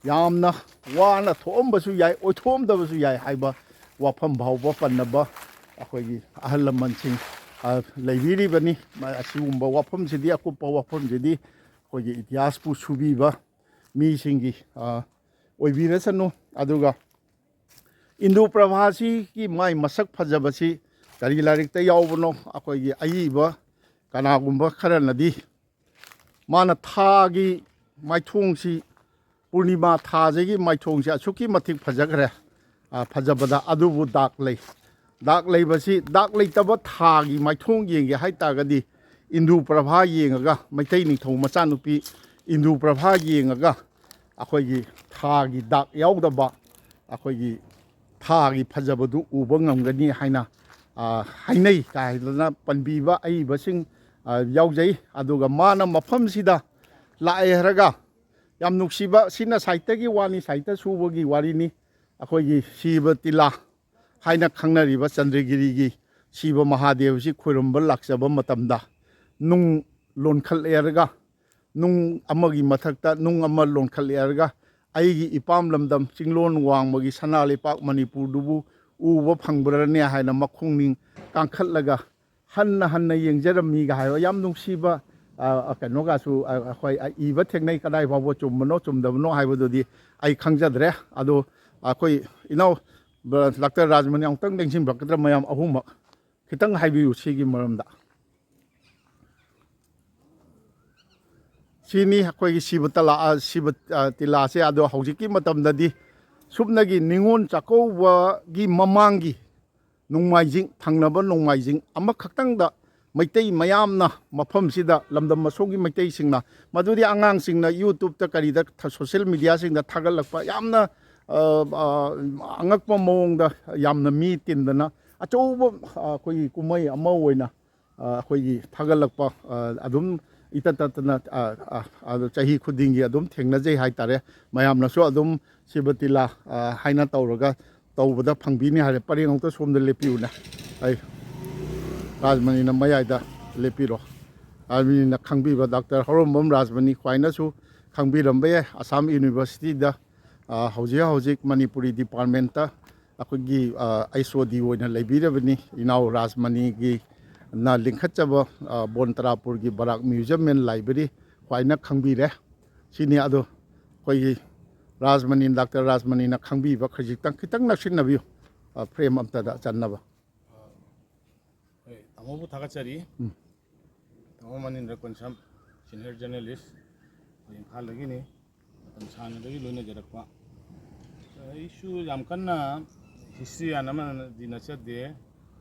ꯌꯥꯝꯅ ꯋꯥꯅ ꯊꯣꯛꯑꯝꯕꯁꯨ ꯌꯥꯏ, ꯑꯣꯏꯊꯣꯛꯑꯝꯗꯕꯁꯨ ꯌꯥꯏ ꯍꯥꯏꯕ ꯋꯥꯐꯝ ꯐꯥꯎꯕ ꯄꯟꯅꯕ ꯑꯩꯈꯣꯏꯒꯤ ꯑꯍꯜ ꯂꯃꯟꯁꯤꯡ ꯂꯩꯕꯤꯔꯤꯕꯅꯤ꯫ ꯑꯁꯤꯒꯨꯝꯕ ꯋꯥꯐꯝꯁꯤꯗꯤ, ꯑꯀꯨꯞꯄ ꯋꯥꯐꯝꯁꯤꯗꯤ ꯑꯩꯈꯣꯏꯒꯤ ꯏꯇꯤꯍꯥꯁꯄꯨ ꯁꯨꯕꯤꯕ ꯃꯤꯁꯤꯡꯒꯤ ꯑꯣꯏꯕꯤꯔꯁꯅꯨ꯫ ꯑꯗꯨꯒ ꯏꯟꯗꯨ ꯄ꯭ꯔꯚꯥꯁꯤꯒꯤ ꯃꯥꯏ ꯃꯁꯛ ꯐꯖꯕꯁꯤ ꯀꯔꯤ ꯂꯥꯏꯔꯤꯛꯇ ꯌꯥꯎꯕꯅꯣ? ꯑꯩꯈꯣꯏꯒꯤ ꯑꯏꯕ ꯀꯅꯥꯒꯨꯝꯕ ꯈꯔꯅꯗꯤ ꯃꯥꯅ ꯊꯥꯒꯤ ꯃꯥꯏꯊꯣꯡꯁꯤ, ꯄꯨꯔꯅꯤꯃꯥ ꯊꯥꯁꯤꯒꯤ ꯃꯥꯏꯊꯣꯡꯁꯤ ꯑꯁꯨꯛꯀꯤ ꯃꯇꯤꯛ ꯐꯖꯈ꯭ꯔꯦ꯫ ꯐꯖꯕꯗ ꯑꯗꯨꯕꯨ ꯗꯥꯛ ꯂꯩ꯫ ꯗꯥꯛ ꯂꯩꯕꯁꯤ, ꯗꯥꯛ ꯂꯩꯇꯕ ꯊꯥꯒꯤ ꯃꯥꯏꯊꯣꯡ ꯌꯦꯡꯒꯦ ꯍꯥꯏ ꯇꯥꯔꯒꯗꯤ ꯏꯟꯗꯨ ꯄ꯭ꯔꯚꯥ ꯌꯦꯡꯉꯒ, ꯃꯩꯇꯩ ꯅꯤꯡꯊꯧ ꯃꯆꯥꯅꯨꯄꯤ ꯏꯟꯗꯨ ꯄ꯭ꯔꯚꯥ ꯌꯦꯡꯉꯒ ꯑꯩꯈꯣꯏꯒꯤ ꯊꯥꯒꯤ ꯗꯥꯛ ꯌꯥꯎꯗꯕ ꯑꯩꯈꯣꯏꯒꯤ ꯊꯥꯒꯤ ꯐꯖꯕꯗꯨ ꯎꯕ ꯉꯝꯒꯅꯤ ꯍꯥꯏꯅ ꯍꯥꯏꯅꯩ ꯀꯥꯏꯗꯅ ꯄꯟꯕꯤꯕ ꯑꯏꯕꯁꯤꯡ ꯌꯥꯎꯖꯩ꯫ ꯑꯗꯨꯒ ꯃꯥꯅ ꯃꯐꯝꯁꯤꯗ ꯂꯥꯛꯑꯦ ꯍꯥꯏꯔꯒ, ꯌꯥꯝ ꯅꯨꯡꯁꯤꯕ, ꯁꯤꯅ ꯁꯥꯍꯤꯇ꯭ꯌꯒꯤ ꯋꯥꯅꯤ, ꯁꯥꯍꯤꯇ꯭ꯌ ꯁꯨꯕꯒꯤ ꯋꯥꯔꯤꯅꯤ꯫ ꯑꯩꯈꯣꯏꯒꯤ ꯁꯤꯕ ꯇꯤꯂꯥ ꯍꯥꯏꯅ ꯈꯪꯅꯔꯤꯕ ꯆꯟꯗ꯭ꯔꯒꯤꯔꯤꯒꯤ ꯁꯤꯕ ꯃꯍꯥꯗꯦꯕꯁꯤ ꯈꯣꯏꯔꯝꯕ ꯂꯥꯛꯆꯕ ꯃꯇꯝꯗ ꯅꯨꯡ ꯂꯣꯟꯈꯠꯂꯦꯔꯒ, ꯅꯨꯡ ꯑꯃꯒꯤ ꯃꯊꯛꯇ ꯅꯨꯡ ꯑꯃ ꯂꯣꯟꯈꯠꯂꯦꯔꯒ, "ꯑꯩꯒꯤ ꯏꯄꯥꯝ ꯂꯝꯗꯝ ꯆꯤꯡꯂꯣꯟ ꯋꯥꯡꯃꯒꯤ ꯁꯅꯥ ꯂꯩꯄꯥꯛ ꯃꯅꯤꯄꯨꯔꯗꯨꯕꯨ ꯎꯕ ꯐꯪꯕ꯭ꯔꯅꯦ?" ꯍꯥꯏꯅ ꯃꯈꯣꯡꯅꯤꯡ ꯀꯥꯡꯈꯠꯂꯒ ꯍꯟꯅ ꯍꯟꯅ ꯌꯦꯡꯖꯔꯝꯃꯤꯒ ꯍꯥꯏꯕ ꯌꯥꯝ ꯅꯨꯡꯁꯤꯕ, ꯀꯩꯅꯣꯒꯁꯨ ꯑꯩꯈꯣꯏ ꯏꯕ ꯊꯦꯡꯅꯩ꯫ ꯀꯗꯥꯏ ꯐꯥꯎꯕ ꯆꯨꯝꯕꯅꯣ ꯆꯨꯝꯗꯕꯅꯣ ꯍꯥꯏꯕꯗꯨꯗꯤ ꯑꯩ ꯈꯪꯖꯗ꯭ꯔꯦ꯫ ꯑꯗꯣ ꯑꯩꯈꯣꯏ ꯏꯅꯥꯎ ꯗꯥꯛꯇꯔ ꯔꯥꯖꯃꯅꯤ ꯑꯃꯨꯛꯇꯪ ꯂꯦꯡꯁꯤꯟꯕꯤꯔꯛꯀꯗ꯭ꯔꯥ? ꯃꯌꯥꯝ ꯑꯍꯨꯝꯃꯛ ꯈꯤꯇꯪ ꯍꯥꯏꯕꯤꯌꯨ ꯁꯤꯒꯤ ꯃꯔꯝꯗ꯫ ꯁꯤꯅꯤ ꯑꯩꯈꯣꯏꯒꯤ ꯁꯤꯕ ꯇꯂꯥ, ꯁꯤꯕ ꯇꯤꯂꯥꯁꯦ꯫ ꯑꯗꯣ ꯍꯧꯖꯤꯛꯀꯤ ꯃꯇꯝꯗꯗꯤ ꯁꯨꯞꯅꯒꯤ ꯅꯤꯉꯣꯜ ꯆꯥꯛꯀꯧꯕꯒꯤ ꯃꯃꯥꯡꯒꯤ ꯅꯣꯡꯃꯥꯏꯖꯤꯡ, ꯊꯪꯅꯕ ꯅꯣꯡꯃꯥꯏꯖꯤꯡ ꯑꯃꯈꯛꯇꯪꯗ ꯃꯩꯇꯩ ꯃꯌꯥꯝꯅ ꯃꯐꯝꯁꯤꯗ, ꯂꯝꯗꯝ ꯑꯁꯣꯝꯒꯤ ꯃꯩꯇꯩꯁꯤꯡꯅ, ꯃꯗꯨꯗꯤ ꯑꯉꯥꯡꯁꯤꯡꯅ YouTube-ꯇ ꯀꯔꯤꯗ, social media-ꯁꯤꯡꯗ ꯊꯥꯒꯠꯂꯛꯄ ꯌꯥꯝꯅ ꯑꯉꯛꯄ ꯃꯑꯣꯡꯗ ꯌꯥꯝꯅ ꯃꯤ ꯇꯤꯟꯗꯅ ꯑꯆꯧꯕ ꯑꯩꯈꯣꯏꯒꯤ ꯀꯨꯝꯍꯩ ꯑꯃ ꯑꯣꯏꯅ ꯑꯩꯈꯣꯏꯒꯤ ꯊꯥꯒꯠꯂꯛꯄ ꯑꯗꯨꯝ ꯏꯇꯠ ꯇꯠꯇꯅ ꯆꯍꯤ ꯈꯨꯗꯤꯡꯒꯤ ꯑꯗꯨꯝ ꯊꯦꯡꯅꯖꯩ ꯍꯥꯏꯇꯥꯔꯦ꯫ ꯃꯌꯥꯝꯅꯁꯨ ꯑꯗꯨꯝ ꯁꯤꯕ ꯇꯤꯂꯥ ꯍꯥꯏꯅ ꯇꯧꯔꯒ ꯇꯧꯕꯗ ꯐꯪꯕꯤꯅꯤ ꯍꯥꯏꯔꯦ꯫ ꯄꯔꯦꯡ ꯑꯃꯨꯛꯇ ꯁꯣꯝꯗ ꯂꯦꯞꯄꯤꯌꯨꯅꯦ꯫ ꯑꯩ ꯔꯥꯖꯃꯅꯤꯅ ꯃꯌꯥꯏꯗ ꯂꯦꯞꯄꯤꯔꯣ꯫ ꯔꯥꯖꯃꯅꯤꯅ ꯈꯪꯕꯤꯕ ꯗꯥꯛꯇꯔ ꯍꯧꯔꯣꯝꯕꯝ ꯔꯥꯖꯃꯅꯤ ꯈ꯭ꯋꯥꯏꯅꯁꯨ ꯈꯪꯕꯤꯔꯝꯕ ꯌꯥꯏ꯫ ꯑꯁꯥꯝ ꯌꯨꯅꯤꯚꯔꯁꯤꯇꯤꯗ, ꯑ, ꯍꯧꯖꯤꯛ ꯍꯧꯖꯤꯛ ꯃꯅꯤꯄꯨꯔꯤ ꯗꯤꯄꯥꯔꯠꯃꯦꯟꯇ ꯑꯩꯈꯣꯏꯒꯤ, ꯑ, ꯑꯩꯆ ꯑꯣ ꯗꯤ ꯑꯣꯏꯅ ꯂꯩꯕꯤꯔꯕꯅꯤ꯫ ꯏꯅꯥꯎ ꯔꯥꯖꯃꯅꯤꯒꯤꯅ ꯂꯤꯡꯈꯠꯆꯕ, ꯑ, ꯕꯣꯟ ꯇꯔꯥꯄꯨꯔꯒꯤ ꯕꯔꯥꯛ ꯃ꯭ꯌꯨꯖꯤꯌꯝ ꯑꯦꯟ ꯂꯥꯏꯕ꯭ꯔꯦꯔꯤ ꯈ꯭ꯋꯥꯏꯅ ꯈꯪꯕꯤꯔꯦ꯫ ꯁꯤꯅꯤ ꯑꯗꯣ ꯑꯩꯈꯣꯏꯒꯤ ꯔꯥꯖꯃꯅꯤ, ꯗꯥꯛꯇꯔ ꯔꯥꯖꯃꯅꯤꯅ ꯈꯪꯕꯤꯕ ꯈꯖꯤꯛꯇꯪ, ꯈꯤꯇꯪ ꯅꯛꯁꯤꯟꯅꯕꯤꯌꯨ, ꯑ, ꯐ꯭ꯔꯦꯝ ꯑꯝꯇꯗ ꯆꯟꯅꯕ꯫ ꯍꯣꯏ, ꯇꯥꯃꯣꯕꯨ ꯊꯥꯒꯠꯆꯔꯤ꯫ ꯎꯝ꯫ ꯇꯥꯃꯣ ꯃꯅꯤꯟꯗ꯭ꯔ ꯀꯣꯟꯁꯝ, ꯁꯤꯅꯤꯌꯔ ꯖꯔꯅꯦꯂꯤꯁ, ꯑꯩꯈꯣꯏ ꯏꯝꯐꯥꯜꯗꯒꯤꯅꯤ꯫ ꯃꯇꯝ ꯁꯥꯡꯅꯗꯒꯤ ꯂꯣꯏꯅꯖꯔꯛꯄ꯫ ꯑꯩꯁꯨ ꯌꯥꯝ ꯀꯟꯅ ꯍꯤꯁꯇ꯭ꯔꯤꯌꯥꯟ ꯑꯃꯗꯤ ꯅꯠꯆꯗꯦ,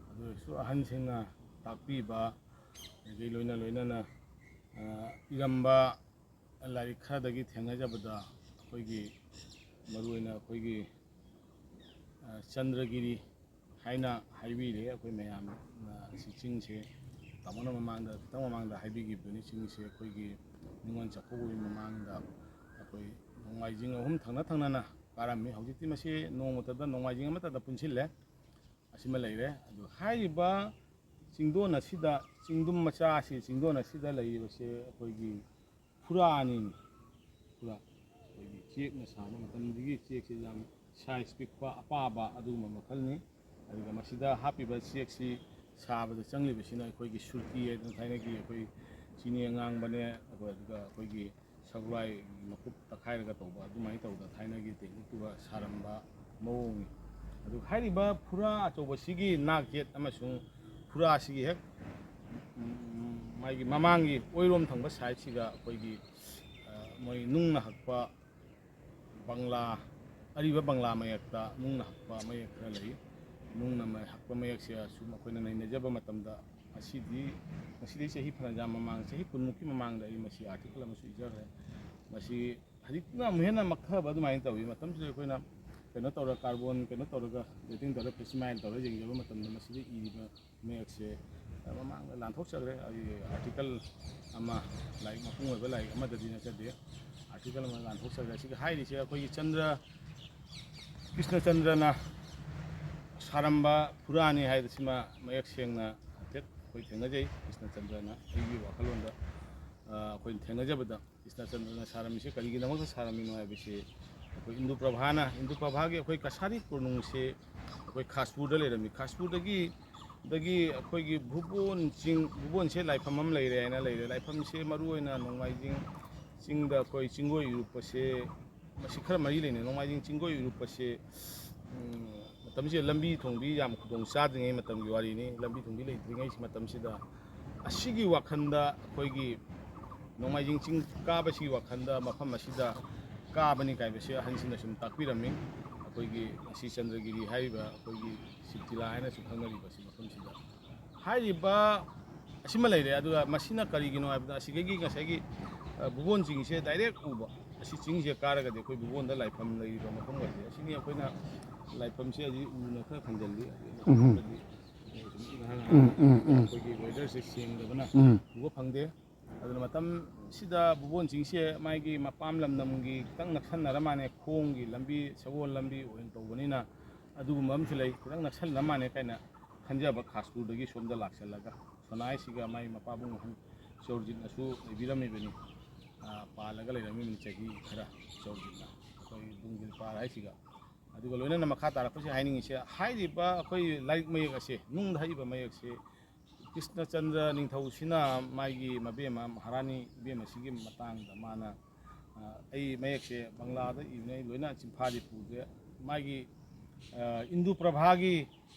ꯑꯗꯨ ꯑꯣꯏꯔꯁꯨ ꯑꯍꯟꯁꯤꯡꯅ ꯇꯥꯛꯄꯤꯕ, ꯑꯗꯒꯤ ꯂꯣꯏꯅ ꯂꯣꯏꯅꯅ, ꯑ, ꯏꯔꯝꯕ ꯂꯥꯏꯔꯤꯛ ꯈꯔꯗꯒꯤ ꯊꯦꯡꯅꯖꯕꯗ, ꯑꯩꯈꯣꯏꯒꯤ, ꯃꯔꯨꯑꯣꯏꯅ ꯑꯩꯈꯣꯏꯒꯤ, ꯑ, ꯆꯟꯗ꯭ꯔꯒꯤꯔꯤ ꯍꯥꯏꯅ ꯍꯥꯏꯕꯤꯔꯦ꯫ ꯑꯩꯈꯣꯏ ꯃꯌꯥꯝꯅ ꯁꯤ ꯆꯤꯡꯁꯦ, ꯇꯥꯃꯣꯅ ꯃꯃꯥꯡꯗ, ꯈꯤꯇꯪ ꯃꯃꯥꯡꯗ ꯍꯥꯏꯕꯤꯈꯤꯕꯗꯨꯅꯤ, ꯆꯤꯡꯁꯦ ꯑꯩꯈꯣꯏꯒꯤ ꯅꯤꯉꯣꯜ ꯆꯥꯛꯀꯧꯕꯒꯤ ꯃꯃꯥꯡꯗ ꯑꯩꯈꯣꯏ ꯅꯣꯡꯃꯥꯏꯖꯤꯡ ꯑꯍꯨꯝ ꯊꯪꯅ ꯊꯪꯅꯅ ꯀꯥꯔꯝꯃꯤ꯫ ꯍꯧꯖꯤꯛꯇꯤ ꯃꯁꯤ ꯅꯣꯡꯃꯇꯗ, ꯅꯣꯡꯃꯥꯏꯖꯤꯡ ꯑꯃꯠꯇꯗ ꯄꯨꯟꯁꯤꯜꯂꯦ꯫ ꯑꯁꯤꯃ ꯂꯩꯔꯦ꯫ ꯑꯗꯨ ꯍꯥꯏꯔꯤꯕ ꯆꯤꯡꯗꯣꯟ ꯑꯁꯤꯗ, ꯆꯤꯡꯗꯨꯝ ꯃꯆꯥ ꯑꯁꯤ, ꯆꯤꯡꯗꯣꯟ ꯑꯁꯤꯗ ꯂꯩꯔꯤꯕꯁꯦ ꯑꯩꯈꯣꯏꯒꯤ ꯐꯨꯔꯥ ꯑꯅꯤꯅꯤ꯫ ꯐꯨꯔꯥ ꯑꯩꯈꯣꯏꯒꯤ ꯆꯦꯛꯅ ꯁꯥꯕ ꯃꯇꯝꯗꯒꯤ ꯆꯦꯛꯁꯤ ꯌꯥꯝ ꯁꯥꯏꯖ ꯄꯤꯛꯄ, ꯑꯄꯥꯕ ꯑꯗꯨꯒꯨꯝꯕ ꯃꯈꯜꯅꯤ꯫ ꯑꯗꯨꯒ ꯃꯁꯤꯗ ꯍꯥꯞꯄꯤꯕ ꯆꯦꯛꯁꯤ ꯁꯥꯕꯗ ꯆꯪꯂꯤꯕꯁꯤꯅ ꯑꯩꯈꯣꯏꯒꯤ ꯁꯨꯔꯇꯤ ꯍꯥꯏꯗꯅ ꯊꯥꯏꯅꯒꯤ ꯑꯩꯈꯣꯏ ꯆꯤꯅꯤ ꯑꯉꯥꯡꯕꯅꯦ, ꯑꯩꯈꯣꯏ ꯑꯗꯨꯒ ꯑꯩꯈꯣꯏꯒꯤ ꯁꯒꯣꯜꯍꯋꯥꯏ ꯃꯀꯨꯞ ꯇꯛꯈꯥꯏꯔꯒ ꯇꯧꯕ, ꯑꯗꯨꯃꯥꯏꯅ ꯇꯧꯗꯅ ꯊꯥꯏꯅꯒꯤ ꯇꯦꯛꯅꯤꯛꯇꯨꯒ ꯁꯥꯔꯝꯕ ꯃꯑꯣꯡꯅꯤ꯫ ꯑꯗꯨ ꯍꯥꯏꯔꯤꯕ ꯐꯨꯔꯥ ꯑꯆꯧꯕꯁꯤꯒꯤ ꯅꯥꯛ ꯌꯦꯠ ꯑꯃꯁꯨꯡ ꯐꯨꯔꯥꯁꯤꯒꯤ ꯍꯦꯛ, ꯎꯝ, ꯃꯥꯒꯤ ꯃꯃꯥꯡꯒꯤ ꯑꯣꯏꯔꯣꯝ ꯊꯪꯕ ꯁꯥꯏꯠꯁꯤꯒ ꯑꯩꯈꯣꯏꯒꯤ, ꯑ, ꯃꯣꯏ ꯅꯨꯡꯅ ꯍꯛꯄ ꯕꯪꯂꯥ, ꯑꯔꯤꯕ ꯕꯪꯂꯥ ꯃꯌꯦꯛꯇ ꯅꯨꯡꯅ ꯍꯛꯄ ꯃꯌꯦꯛ ꯈꯔ ꯂꯩ꯫ ꯅꯨꯡꯅ ꯃ-, ꯍꯛꯄ ꯃꯌꯦꯛꯁꯦ ꯑꯁꯨꯝ ꯑꯩꯈꯣꯏꯅ ꯅꯩꯅꯖꯕ ꯃꯇꯝꯗ, ꯉꯁꯤꯗꯤ, ꯉꯁꯤꯗꯒꯤ ꯆꯍꯤ ꯐꯅꯌꯥꯝ ꯃꯃꯥꯡ, ꯆꯍꯤ ꯀꯨꯟꯃꯨꯛꯀꯤ ꯃꯃꯥꯡꯗ ꯑꯩ ꯃꯁꯤ ꯑꯥꯔꯇꯤꯀꯜ ꯑꯃꯁꯨ ꯏꯖꯈ꯭ꯔꯦ꯫ ꯃꯁꯤ ꯍꯧꯖꯤꯛꯅ ꯑꯃꯨꯛ ꯍꯦꯟꯅ ꯃꯛꯊꯕ ꯑꯗꯨꯃꯥꯏꯅ ꯇꯧꯋꯤ꯫ ꯃꯇꯝꯁꯤꯗ ꯑꯩꯈꯣꯏꯅ ꯀꯩꯅꯣ ꯇꯧꯔ, ꯀꯥꯔꯕꯣꯟ ꯀꯩꯅꯣ ꯇꯧꯔꯒ, ꯗꯦꯇꯤꯡ ꯇꯧꯔꯒ, ꯐꯦꯁꯤꯃꯥꯏꯜ ꯇꯧꯔꯒ ꯌꯦꯡꯖꯕ ꯃꯇꯝꯗ ꯃꯁꯤꯗ ꯏꯔꯤꯕ ꯃꯌꯦꯛꯁꯦ, ꯑ, ꯃꯃꯥꯡꯗ ꯂꯥꯟꯊꯣꯛꯆꯈ꯭ꯔꯦ꯫ ꯑꯩ ꯑꯥꯔꯇꯤꯀꯜ ꯑꯃ, ꯂꯥꯏꯔꯤꯛ ꯃꯄꯨꯡ ꯑꯣꯏꯕ ꯂꯥꯏꯔꯤꯛ ꯑꯃꯗꯗꯤ ꯅꯠꯆꯗꯦ, ꯑꯥꯔꯇꯤꯀꯜ ꯑꯃ ꯂꯥꯟꯊꯣꯛꯆꯈ꯭ꯔꯦ꯫ ꯁꯤꯒ ꯍꯥꯏꯔꯤꯁꯦ ꯑꯩꯈꯣꯏꯒꯤ ꯆꯟꯗ꯭ꯔ, ꯀ꯭ꯔꯤꯁꯅꯆꯟꯗ꯭ꯔꯅ ꯁꯥꯔꯝꯕ ꯐꯨꯔꯥꯅꯤ ꯍꯥꯏꯕꯁꯤꯃ ꯃꯌꯦꯛ ꯁꯦꯡꯅ ꯍꯥꯏꯐꯦꯠ ꯑꯩꯈꯣꯏ ꯊꯦꯡꯅꯖꯩ꯫ ꯀ꯭ꯔꯤꯁꯅꯆꯟꯗ꯭ꯔꯅ ꯑꯩꯒꯤ ꯋꯥꯈꯜꯂꯣꯟꯗ, ꯑ, ꯑꯩꯈꯣꯏꯅ ꯊꯦꯡꯅꯖꯕꯗ ꯀ꯭ꯔꯤꯁꯅꯆꯟꯗ꯭ꯔꯅ ꯁꯥꯔꯝꯃꯤꯁꯦ ꯀꯔꯤꯒꯤꯗꯃꯛꯇ ꯁꯥꯔꯝꯃꯤꯅꯣ ꯍꯥꯏꯕꯁꯤ ꯑꯩꯈꯣꯏ ꯏꯟꯗꯨ ꯄ꯭ꯔꯚꯥꯅ, ꯏꯟꯗꯨ ꯄ꯭ꯔꯚꯥꯒꯤ ꯑꯩꯈꯣꯏ ꯀꯁꯥꯔꯤ ꯀꯣꯅꯨꯡꯁꯦ ꯑꯩꯈꯣꯏ ꯈꯥꯁꯄꯨꯔꯗ ꯂꯩꯔꯝꯃꯤ꯫ ꯈꯥꯁꯄꯨꯔꯗꯒꯤ, ꯗꯒꯤ ꯑꯩꯈꯣꯏꯒꯤ ꯚꯨꯕꯣꯟ ꯆꯤꯡ, ꯚꯨꯕꯣꯟꯁꯦ ꯂꯥꯏꯐꯝ ꯑꯃ ꯂꯩꯔꯦ ꯍꯥꯏꯅ ꯂꯩꯔꯦ꯫ ꯂꯥꯏꯐꯝꯁꯦ ꯃꯔꯨꯑꯣꯏꯅ ꯅꯣꯡꯃꯥꯏꯖꯤꯡ ꯆꯤꯡꯗ ꯑꯩꯈꯣꯏ ꯆꯤꯡꯒꯣꯏ ꯏꯔꯨꯞꯄꯁꯦ ꯃꯁꯤ ꯈꯔ ꯃꯔꯤ ꯂꯩꯅꯩ꯫ ꯅꯣꯡꯃꯥꯏꯖꯤꯡ ꯆꯤꯡꯒꯣꯏ ꯏꯔꯨꯞꯄꯁꯦ, ꯎꯝ, ꯃꯇꯝꯁꯤꯗ ꯂꯝꯕꯤ ꯊꯣꯡꯕꯤ ꯌꯥꯝ ꯈꯨꯗꯣꯡ ꯆꯥꯗ꯭ꯔꯤꯉꯩ ꯃꯇꯝꯒꯤ ꯋꯥꯔꯤꯅꯤ꯫ ꯂꯝꯕꯤ ꯊꯣꯡꯕꯤ ꯂꯩꯇ꯭ꯔꯤꯉꯩ ꯃꯇꯝꯁꯤꯗ ꯑꯁꯤꯒꯤ ꯋꯥꯈꯜꯗ ꯑꯩꯈꯣꯏꯒꯤ ꯅꯣꯡꯃꯥꯏꯖꯤꯡ ꯆꯤꯡ ꯀꯥꯕꯁꯤꯒꯤ ꯋꯥꯈꯜꯗ ꯃꯐꯝ ꯑꯁꯤꯗ ꯀꯥꯕꯅꯤ ꯀꯥꯏꯕꯁꯤ ꯑꯍꯟꯁꯤꯡꯅ ꯁꯨꯝ ꯇꯥꯛꯄꯤꯔꯝꯃꯤ꯫ ꯑꯩꯈꯣꯏꯒꯤ ꯉꯁꯤ ꯆꯟꯗ꯭ꯔꯒꯤꯔꯤ ꯍꯥꯏꯔꯤꯕ ꯑꯩꯈꯣꯏꯒꯤ ꯁꯤꯕꯇꯤꯂꯥ ꯍꯥꯏꯅꯁꯨ ꯈꯪꯅꯔꯤꯕ ꯁꯤ ꯃꯐꯝꯁꯤꯗ ꯍꯥꯏꯔꯤꯕ ꯑꯁꯤꯃ ꯂꯩꯔꯦ꯫ ꯑꯗꯨꯒ ꯃꯁꯤꯅ ꯀꯔꯤꯒꯤꯅꯣ ꯍꯥꯏꯕꯗ ꯑꯁꯤꯗꯒꯤ ꯉꯁꯥꯏꯒꯤ, ꯑ, ꯚꯨꯕꯣꯟ ꯆꯤꯡꯁꯦ ꯗꯥꯏꯔꯦꯛ ꯎꯕ꯫ ꯑꯁꯤ ꯆꯤꯡꯁꯦ ꯀꯥꯔꯒꯗꯤ ꯑꯩꯈꯣꯏ ꯚꯨꯕꯣꯟꯗ ꯂꯥꯏꯐꯝ ꯂꯩꯔꯤꯕ ꯃꯐꯝ ꯑꯣꯏꯔꯗꯤ ꯑꯁꯤꯅꯤ꯫ ꯑꯩꯈꯣꯏꯅ ꯂꯥꯏꯐꯝꯁꯦ ꯍꯧꯖꯤꯛ ꯎꯅ ꯈꯔ ꯈꯟꯖꯜꯂꯤ꯫ ꯑꯗꯨ ꯎꯝ꯫ ꯃꯊꯛꯇꯗꯤ ꯁꯨꯝ ꯉꯥꯏꯍꯥꯛ ꯎꯝ, ꯎꯝ, ꯎꯝ꯫ ꯑꯩꯈꯣꯏꯒꯤ ꯋꯦꯗꯔꯁꯦ ꯁꯦꯡꯗꯕꯅ ꯎꯝ꯫ ꯎꯕ ꯐꯪꯗꯦ꯫ ꯑꯗꯨꯅ ꯃꯇꯝꯁꯤꯗ ꯚꯨꯕꯣꯟ ꯆꯤꯡꯁꯦ ꯃꯥꯒꯤ ꯃꯄꯥꯝ ꯂꯝꯗꯝꯒꯤ ꯈꯤꯇꯪ ꯅꯛꯁꯟꯅꯔ ꯃꯥꯅꯦ, ꯈꯣꯡꯒꯤ ꯂꯝꯕꯤ, ꯁꯒꯣꯜ ꯂꯝꯕꯤ ꯑꯣꯏꯅ ꯇꯧꯕꯅꯤꯅ ꯑꯗꯨꯒꯨꯝꯕ ꯑꯃꯁꯨ ꯂꯩ꯫ ꯈꯤꯇꯪ ꯅꯛꯁꯟꯅꯔ ꯃꯥꯅꯦ ꯀꯥꯏꯅ ꯈꯟꯖꯕ ꯈꯥꯁꯄꯨꯔꯗꯒꯤ ꯁꯣꯝꯗ ꯂꯥꯛꯁꯜꯂꯒ ꯁꯣꯅꯥꯏꯁꯤꯒ ꯃꯥꯒꯤ ꯃꯄꯥꯕꯨꯡ ꯑꯍꯟ ꯆꯧꯔꯖꯤꯠꯅꯁꯨ ꯂꯩꯕꯤꯔꯝꯃꯤꯕꯅꯤ꯫ ꯑ, ꯄꯥꯜꯂꯒ ꯂꯩꯔꯝꯃꯤꯕꯅꯤ ꯆꯍꯤ ꯈꯔ ꯆꯧꯔꯖꯤꯠꯅ꯫ ꯑꯩꯈꯣꯏ ꯗꯨꯡꯒꯤꯜ ꯄꯥꯔ ꯍꯥꯏꯁꯤꯒ꯫ ꯑꯗꯨꯒ ꯂꯣꯏꯅꯅ ꯃꯈꯥ ꯇꯥꯔꯛꯄꯁꯤ ꯍꯥꯏꯅꯤꯡꯉꯤꯁꯦ, ꯍꯥꯏꯔꯤꯕ ꯑꯩꯈꯣꯏ ꯂꯥꯏꯔꯤꯛ ꯃꯌꯦꯛ ꯑꯁꯦ, ꯅꯨꯡꯗ ꯍꯛꯏꯕ ꯃꯌꯦꯛꯁꯦ, ꯀ꯭ꯔꯤꯁꯅꯆꯟꯗ꯭ꯔ ꯅꯤꯡꯊꯧꯁꯤꯅ ꯃꯥꯒꯤ ꯃꯕꯦꯝꯃ ꯃꯍꯥꯔꯥꯅꯤ ꯏꯕꯦꯝꯃꯁꯤꯒꯤ ꯃꯇꯥꯡꯗ ꯃꯥꯅ, ꯑ, ꯑꯩ ꯃꯌꯦꯛꯁꯦ ꯕꯪꯂꯥꯗ ꯏꯕꯅꯦ, ꯑꯩ ꯂꯣꯏꯅ ꯆꯤꯟꯐꯥꯗꯤ ꯄꯨꯗ꯭ꯔꯦ꯫ ꯃꯥꯒꯤ, ꯑ, ꯏꯟꯗꯨ ꯄ꯭ꯔꯚꯥꯒꯤ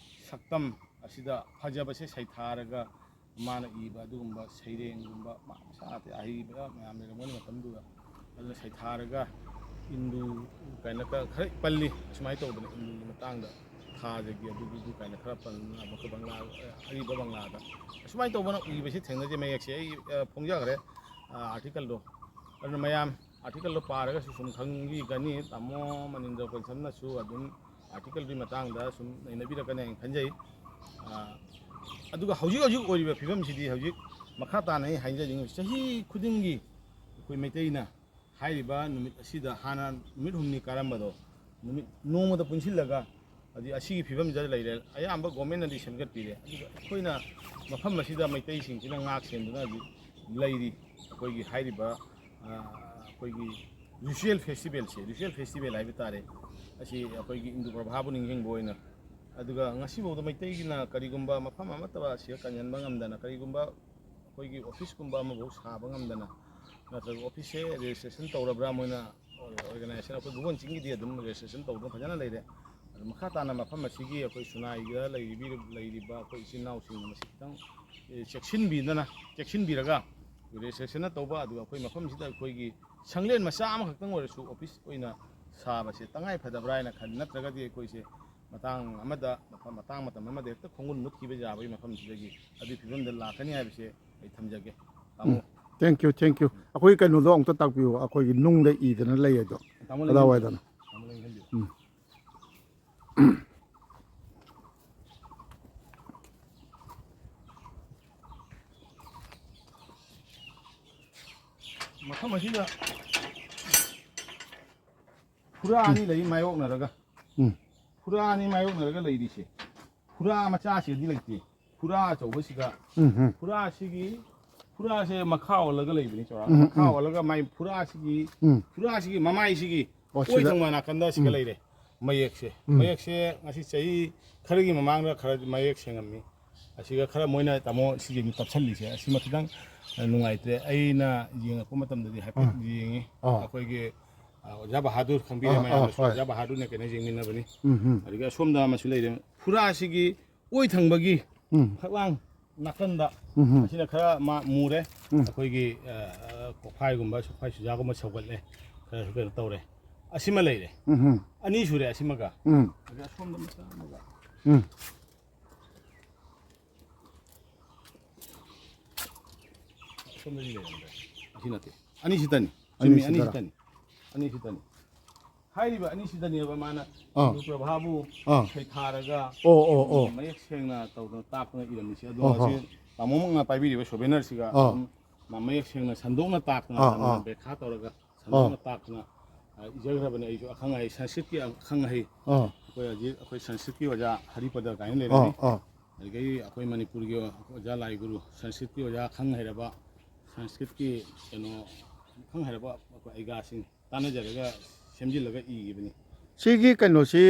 ꯁꯛꯇꯝ ꯑꯁꯤꯗ ꯐꯖꯕꯁꯦ ꯁꯩꯊꯥꯔꯒ ꯃꯥꯅ ꯏꯕ ꯑꯗꯨꯒꯨꯝꯕ ꯁꯩꯔꯦꯡꯒꯨꯝꯕ ꯃꯥ ꯃꯁꯥ ꯑꯇꯩ ꯑꯍꯩꯕ ꯃꯌꯥꯝ ꯂꯩꯔꯝꯒꯅꯤ ꯃꯇꯝꯗꯨꯗ꯫ ꯑꯗꯨꯅ ꯁꯩꯊꯥꯔꯒ ꯏꯟꯗꯨ ꯀꯥꯏꯅ ꯈꯔ, ꯈꯔ ꯄꯜꯂꯤ꯫ ꯑꯁꯨꯃꯥꯏꯅ ꯇꯧꯗꯅ ꯏꯟꯗꯨꯒꯤ ꯃꯇꯥꯡꯗ ꯊꯥꯖꯒꯤ ꯑꯗꯨꯗꯨꯗꯨ ꯀꯥꯏꯅ ꯈꯔ ꯄꯜꯂꯤ꯫ ꯑꯃꯨꯛꯀ ꯕꯪꯂꯥ, ꯑꯔꯤꯕ ꯕꯪꯂꯥꯗ ꯑꯁꯨꯃꯥꯏꯅ ꯇꯧꯕꯅ ꯏꯕꯁꯤ ꯊꯦꯡꯅꯖꯩ꯫ ꯃꯌꯦꯛꯁꯦ ꯑꯩ, ꯑ, ꯐꯣꯡꯖꯈ꯭ꯔꯦ, ꯑ, ꯑꯥꯔꯇꯤꯀꯜꯗꯣ꯫ ꯑꯗꯨꯅ ꯃꯌꯥꯝ ꯑꯥꯔꯇꯤꯀꯜꯗꯣ ꯄꯥꯔꯒꯁꯨ ꯁꯨꯝ ꯈꯪꯕꯤꯒꯅꯤ꯫ ꯇꯥꯃꯣ ꯃꯅꯤꯟꯗ꯭ꯔ ꯄꯟꯁꯝꯅꯁꯨ ꯑꯗꯨꯝ ꯑꯥꯔꯇꯤꯀꯜꯗꯨꯒꯤ ꯃꯇꯥꯡꯗ ꯁꯨꯝ ꯅꯩꯅꯕꯤꯔꯛꯀꯅꯤ ꯍꯥꯏꯅ ꯈꯟꯖꯩ꯫ ꯑ, ꯑꯗꯨꯒ ꯍꯧꯖꯤꯛ ꯍꯧꯖꯤꯛ ꯑꯣꯏꯔꯤꯕ ꯐꯤꯕꯝꯁꯤꯗꯤ ꯍꯧꯖꯤꯛ ꯃꯈꯥ ꯇꯥꯅ ꯑꯩ ꯍꯥꯏꯖꯅꯤꯡꯉꯤ, ꯆꯍꯤ ꯈꯨꯗꯤꯡꯒꯤ ꯑꯩꯈꯣꯏ ꯃꯩꯇꯩꯅ ꯍꯥꯏꯔꯤꯕ ꯅꯨꯃꯤꯠ ꯑꯁꯤꯗ ꯍꯥꯟꯅ ꯅꯨꯃꯤꯠ ꯍꯨꯝꯅꯤ ꯀꯥꯔꯝꯕꯗꯣ ꯅꯨꯃꯤꯠ ꯅꯣꯡꯃꯗ ꯄꯨꯟꯁꯤꯜꯂꯒ ꯍꯧꯖꯤꯛ ꯑꯁꯤꯒꯤ ꯐꯤꯕꯝꯁꯤꯗ ꯂꯩꯔꯦ꯫ ꯑꯌꯥꯝꯕ ꯒꯣꯔꯃꯦꯟꯅꯗꯤ ꯁꯦꯝꯒꯠꯄꯤꯔꯦ, ꯑꯗꯨꯒ ꯑꯩꯈꯣꯏꯅ ꯃꯐꯝ ꯑꯁꯤꯗ ꯃꯩꯇꯩꯁꯤꯡꯁꯤꯅ ꯉꯥꯛ ꯁꯦꯟꯗꯨꯅ ꯍꯧꯖꯤꯛ ꯂꯩꯔꯤ꯫ ꯑꯩꯈꯣꯏꯒꯤ ꯍꯥꯏꯔꯤꯕ, ꯑ, ꯑꯩꯈꯣꯏꯒꯤ ꯔꯤꯆꯨꯋꯦꯜ ꯐꯦꯁꯇꯤꯚꯦꯜꯁꯦ, ꯔꯤꯆꯨꯋꯦꯜ ꯐꯦꯁꯇꯤꯚꯦꯜ ꯍꯥꯏꯕ ꯇꯥꯔꯦ, ꯑꯁꯤ ꯑꯩꯈꯣꯏꯒꯤ ꯏꯟꯗꯨ ꯄ꯭ꯔꯚꯥꯕꯨ ꯅꯤꯡꯁꯤꯡꯕ ꯑꯣꯏꯅ꯫ ꯑꯗꯨꯒ ꯉꯁꯤꯐꯥꯎꯗ ꯃꯩꯇꯩꯒꯤꯅ ꯀꯔꯤꯒꯨꯝꯕ ꯃꯐꯝ ꯑꯃꯠꯇ ꯑꯁꯤꯗ ꯀꯟꯁꯤꯟꯕ ꯉꯝꯗꯅ, ꯀꯔꯤꯒꯨꯝꯕ ꯑꯩꯈꯣꯏꯒꯤ ꯑꯣꯐꯤꯁꯀꯨꯝꯕ ꯑꯃꯐꯥꯎ ꯁꯥꯕ ꯉꯝꯗꯅ, ꯅꯠꯇ꯭ꯔꯒ ꯑꯣꯐꯤꯁꯁꯦ ꯔꯦꯖꯤꯁꯇ꯭ꯔꯦꯁꯟ ꯇꯧꯔꯕ꯭ꯔꯥ, ꯃꯣꯏꯅ ꯑꯣꯔꯒꯅꯥꯏꯖꯦꯁꯟ ꯑꯩꯈꯣꯏ ꯒꯨꯕꯣꯟ ꯆꯤꯡꯒꯤꯗꯤ ꯑꯗꯨꯝ ꯔꯦꯖꯤꯁꯇ꯭ꯔꯦꯁꯟ ꯇꯧꯗꯅ ꯐꯖꯅ ꯂꯩꯔꯦ꯫ ꯑꯗꯨ ꯃꯈꯥ ꯇꯥꯅ ꯃꯐꯝ ꯑꯁꯤꯒꯤ ꯑꯩꯈꯣꯏ ꯁꯨꯅꯥꯏꯗ ꯂꯩꯔꯤꯕꯤ-, ꯂꯩꯔꯤꯕ ꯑꯩꯈꯣꯏ ꯏꯆꯤꯟ ꯏꯅꯥꯎꯁꯤꯡꯅ ꯃꯁꯤ ꯈꯤꯇꯪ, ꯑꯦ, ꯆꯦꯛꯁꯤꯟꯕꯤꯗꯅ, ꯆꯦꯛꯁꯤꯟꯕꯤꯔꯒ ꯔꯦꯖꯤꯁꯇ꯭ꯔꯦꯁꯟꯅ ꯇꯧꯕ, ꯑꯗꯨꯒ ꯑꯩꯈꯣꯏ ꯃꯐꯝꯁꯤꯗ ꯑꯩꯈꯣꯏꯒꯤ ꯁꯪꯂꯦꯟ ꯃꯆꯥ ꯑꯃꯈꯛꯇꯪ ꯑꯣꯏꯔꯁꯨ ꯑꯣꯐꯤꯁ ꯑꯣꯏꯅ ꯁꯥꯕꯁꯦ ꯇꯉꯥꯏ ꯐꯗꯕ꯭ꯔꯥ ꯍꯥꯏꯅ ꯈꯜꯂꯤ꯫ ꯅꯠꯇ꯭ꯔꯒꯗꯤ ꯑꯩꯈꯣꯏꯁꯦ ꯃꯇꯥꯡ ꯑꯃꯗ, ꯃꯐꯝ, ꯃꯇꯥꯡ ꯃꯇꯝ ꯑꯃꯗ ꯍꯦꯛꯇ ꯈꯣꯡꯒꯨꯟ ꯃꯨꯠꯈꯤꯕ ꯌꯥꯕꯒꯤ ꯃꯐꯝꯁꯤꯗꯒꯤ ꯑꯗꯨꯒꯤ ꯐꯤꯕꯝꯗ ꯂꯥꯛꯀꯅꯤ ꯍꯥꯏꯕꯁꯦ ꯑꯩ ꯊꯝꯖꯒꯦ꯫ ꯇꯥꯃꯣ꯫ ꯎꯝ꯫ Thank you, thank you. ꯑꯩꯈꯣꯏ ꯀꯩꯅꯣꯗꯣ ꯑꯃꯨꯛꯇ ꯇꯥꯛꯄꯤꯌꯨ, ꯑꯩꯈꯣꯏꯒꯤ ꯅꯨꯡꯗ ꯏꯗꯅ ꯂꯩ ꯑꯗꯣ꯫ ꯇꯥꯃꯣ ꯀꯗꯥꯏꯋꯥꯏꯗꯅꯣ? ꯂꯦꯡꯁꯤꯟꯕꯤꯌꯨ꯫ ꯇꯥꯃꯣ ꯂꯦꯡꯁꯤꯟꯕꯤꯌꯨ꯫ ꯎꯝ꯫ ꯃꯐꯝ ꯑꯁꯤꯗ ꯐꯨꯔꯥ ꯑꯅꯤ ꯂꯩ ꯃꯥꯌꯣꯛꯅꯔꯒ꯫ ꯎꯝ꯫ ꯐꯨꯔꯥ ꯑꯅꯤ ꯃꯥꯌꯣꯛꯅꯔꯒ ꯂꯩꯔꯤꯁꯦ꯫ ꯐꯨꯔꯥ ꯃꯆꯥꯁꯤꯗꯤ ꯂꯩꯇꯦ꯫ ꯐꯨꯔꯥ ꯑꯆꯧꯕꯁꯤꯒ, ꯎꯝ, ꯎꯝ꯫ ꯐꯨꯔꯥꯁꯤꯒꯤ, ꯐꯨꯔꯥꯁꯦ ꯃꯈꯥ ꯑꯣꯜꯂꯒ ꯂꯩꯕꯅꯤ, ꯆꯥꯎꯔꯥꯛꯅ꯫ ꯎꯝ, ꯃꯈꯥ ꯎꯝ꯫ ꯑꯣꯜꯂꯒ ꯃꯥꯏ ꯐꯨꯔꯥꯁꯤꯒꯤ, ꯎꯝ꯫ ꯐꯨꯔꯥꯁꯤꯒꯤ ꯃꯃꯥꯏꯁꯤꯒꯤ ꯑꯣ, ꯑꯣꯏ ꯁꯤꯗ꯫ ꯊꯪꯕ ꯅꯥꯀꯟꯗ ꯁꯤꯒ ꯎꯝ꯫ ꯂꯩꯔꯦ꯫ ꯃꯌꯦꯛꯁꯦ꯫ ꯎꯝ꯫ ꯃꯌꯦꯛꯁꯦ ꯉꯁꯤ ꯆꯍꯤ ꯈꯔꯒꯤ ꯃꯃꯥꯡꯗ ꯈꯔ ꯃꯌꯦꯛ ꯁꯦꯡꯉꯝꯃꯤ꯫ ꯑꯁꯤꯒ ꯈꯔ ꯃꯣꯏꯅ ꯇꯥꯃꯣ ꯁꯤꯒꯤ ꯇꯞꯁꯜꯂꯤꯁꯦ, ꯑꯁꯤꯃ ꯈꯤꯇꯪ, ꯑ, ꯅꯨꯡꯉꯥꯏꯇ꯭ꯔꯦ꯫ ꯑꯩꯅ ꯌꯦꯡꯉꯛꯄ ꯃꯇꯝꯗꯗꯤ ꯍꯥꯏꯐꯦꯠ ꯑꯥ꯫ ꯌꯦꯡꯉꯤ꯫ ꯑꯥ꯫ ꯑꯩꯈꯣꯏꯒꯤ, ꯑ, ꯑꯣꯖꯥ ꯕꯍꯥꯗꯨꯔ ꯈꯪꯕꯤꯔꯦ ꯑꯥ, ꯑꯥ, ꯃꯌꯥꯝꯅꯁꯨ꯫ ꯍꯣꯏ꯫ ꯑꯣꯖꯥ ꯕꯍꯥꯗꯨꯔꯅ ꯀꯩꯅꯣ ꯌꯦꯡꯃꯤꯟꯅꯕꯅꯤ꯫ ꯎꯝ, ꯎꯝ꯫ ꯑꯗꯒꯤ ꯑꯁꯣꯝꯗ ꯑꯃꯁꯨ ꯂꯩꯔꯦ꯫ ꯐꯨꯔꯥꯁꯤꯒꯤ ꯑꯣꯏ ꯊꯪꯕꯒꯤ ꯎꯝ꯫ ꯐꯛꯂꯥꯡ ꯅꯥꯀꯟꯗ ꯎꯝ, ꯎꯝ꯫ ꯑꯁꯤꯅ ꯈꯔ ꯃꯥ ꯃꯨꯔꯦ꯫ ꯎꯝ꯫ ꯑꯩꯈꯣꯏꯒꯤ, ꯑ, ꯑ, ꯀꯣꯛꯐꯥꯏꯒꯨꯝꯕ, ꯁꯣꯛꯐꯥꯏ ꯁꯨꯖꯥꯒꯨꯝꯕ ꯁꯧꯒꯠꯂꯦ꯫ ꯈꯔꯁꯨ ꯀꯩꯅꯣ ꯇꯧꯔꯦ꯫ ꯑꯁꯤꯃ ꯂꯩꯔꯦ꯫ ꯎꯝ, ꯎꯝ꯫ ꯑꯅꯤ ꯁꯨꯔꯦ ꯑꯁꯤꯃꯒ꯫ ꯎꯝ꯫ ꯑꯗ ꯑꯁꯣꯝꯗ ꯃꯆꯥ ꯑꯃꯒ꯫ ꯎꯝ꯫ ꯑꯁꯣꯝꯗꯗꯤ ꯂꯩꯔꯝꯗ꯭ꯔꯦ꯫ ꯑꯁꯤ ꯅꯠꯇꯦ꯫ ꯑꯅꯤꯁꯤꯗꯅꯤ꯫ ꯆꯨꯝꯃꯤ, ꯑꯅꯤꯁꯤꯗꯔꯥ? ꯑꯅꯤꯁꯤꯗꯅꯤ꯫ ꯑꯅꯤꯁꯤꯗꯅꯤ꯫ ꯍꯥꯏꯔꯤꯕ ꯑꯅꯤꯁꯤꯗꯅꯦꯕ ꯃꯥꯅ ꯑꯥ꯫ ꯏꯟꯗꯨ ꯄ꯭ꯔꯚꯥꯕꯨ ꯑꯥ꯫ ꯁꯩꯊꯥꯔꯒ ꯑꯣ, ꯑꯣ, ꯑꯣ꯫ ꯃꯌꯦꯛ ꯁꯦꯡꯅ ꯇꯧꯗꯅ ꯇꯥꯛꯇꯅ ꯏꯔꯝꯃꯤꯁꯦ꯫ ꯑꯗꯣ ꯑꯣ, ꯍꯣ꯫ ꯍꯧꯖꯤꯛ ꯇꯥꯃꯣ ꯃꯛꯅ ꯄꯥꯏꯕꯤꯔꯤꯕ ꯁꯣꯚꯦꯅꯔꯁꯤꯒ ꯑꯥ꯫ ꯑꯗꯨꯝ ꯃꯥ ꯃꯌꯦꯛ ꯁꯦꯡꯅ ꯁꯟꯗꯣꯛꯅ ꯇꯥꯛꯇꯅ ꯑꯥ, ꯌꯥꯝꯅ ꯑꯥ꯫ ꯕꯦꯈꯥ ꯇꯧꯔꯒ ꯁꯟꯗꯣꯛꯅ ꯑꯥ꯫ ꯇꯥꯛꯇꯅ, ꯑ, ꯏꯖꯈ꯭ꯔꯕꯅꯦ꯫ ꯑꯩꯁꯨ ꯑꯈꯪ ꯑꯍꯩ, ꯁꯪꯁꯀ꯭ꯔꯤꯠꯀꯤ ꯑꯈꯪ ꯑꯍꯩ ꯑꯥ꯫ ꯑꯩꯈꯣꯏ ꯍꯧꯖꯤꯛ ꯑꯩꯈꯣꯏ ꯁꯪꯁꯀ꯭ꯔꯤꯠꯀꯤ ꯑꯣꯖꯥ ꯍꯔꯤꯄꯗ ꯀꯥꯏꯅ ꯑꯥ, ꯂꯩꯔꯝꯃꯤ꯫ ꯑꯥ꯫ ꯑꯗꯒꯤ ꯑꯩꯈꯣꯏ ꯃꯅꯤꯄꯨꯔꯒꯤ ꯑꯣꯖꯥ ꯂꯥꯏ ꯒꯨꯔꯨ, ꯁꯪꯁꯀ꯭ꯔꯤꯠꯀꯤ ꯑꯣꯖꯥ ꯈꯪ ꯍꯩꯔꯕ, ꯁꯪꯁꯀ꯭ꯔꯤꯠꯀꯤ ꯀꯩꯅꯣ ꯈꯪ ꯍꯩꯔꯕ ꯑꯩꯈꯣꯏ ꯑꯩꯒꯥꯁꯤꯡ ꯇꯥꯟꯅꯖꯔꯒ ꯁꯦꯝꯖꯤꯜꯂꯒ ꯏꯈꯤꯕꯅꯤ꯫ ꯁꯤꯒꯤ ꯀꯩꯅꯣꯁꯤ,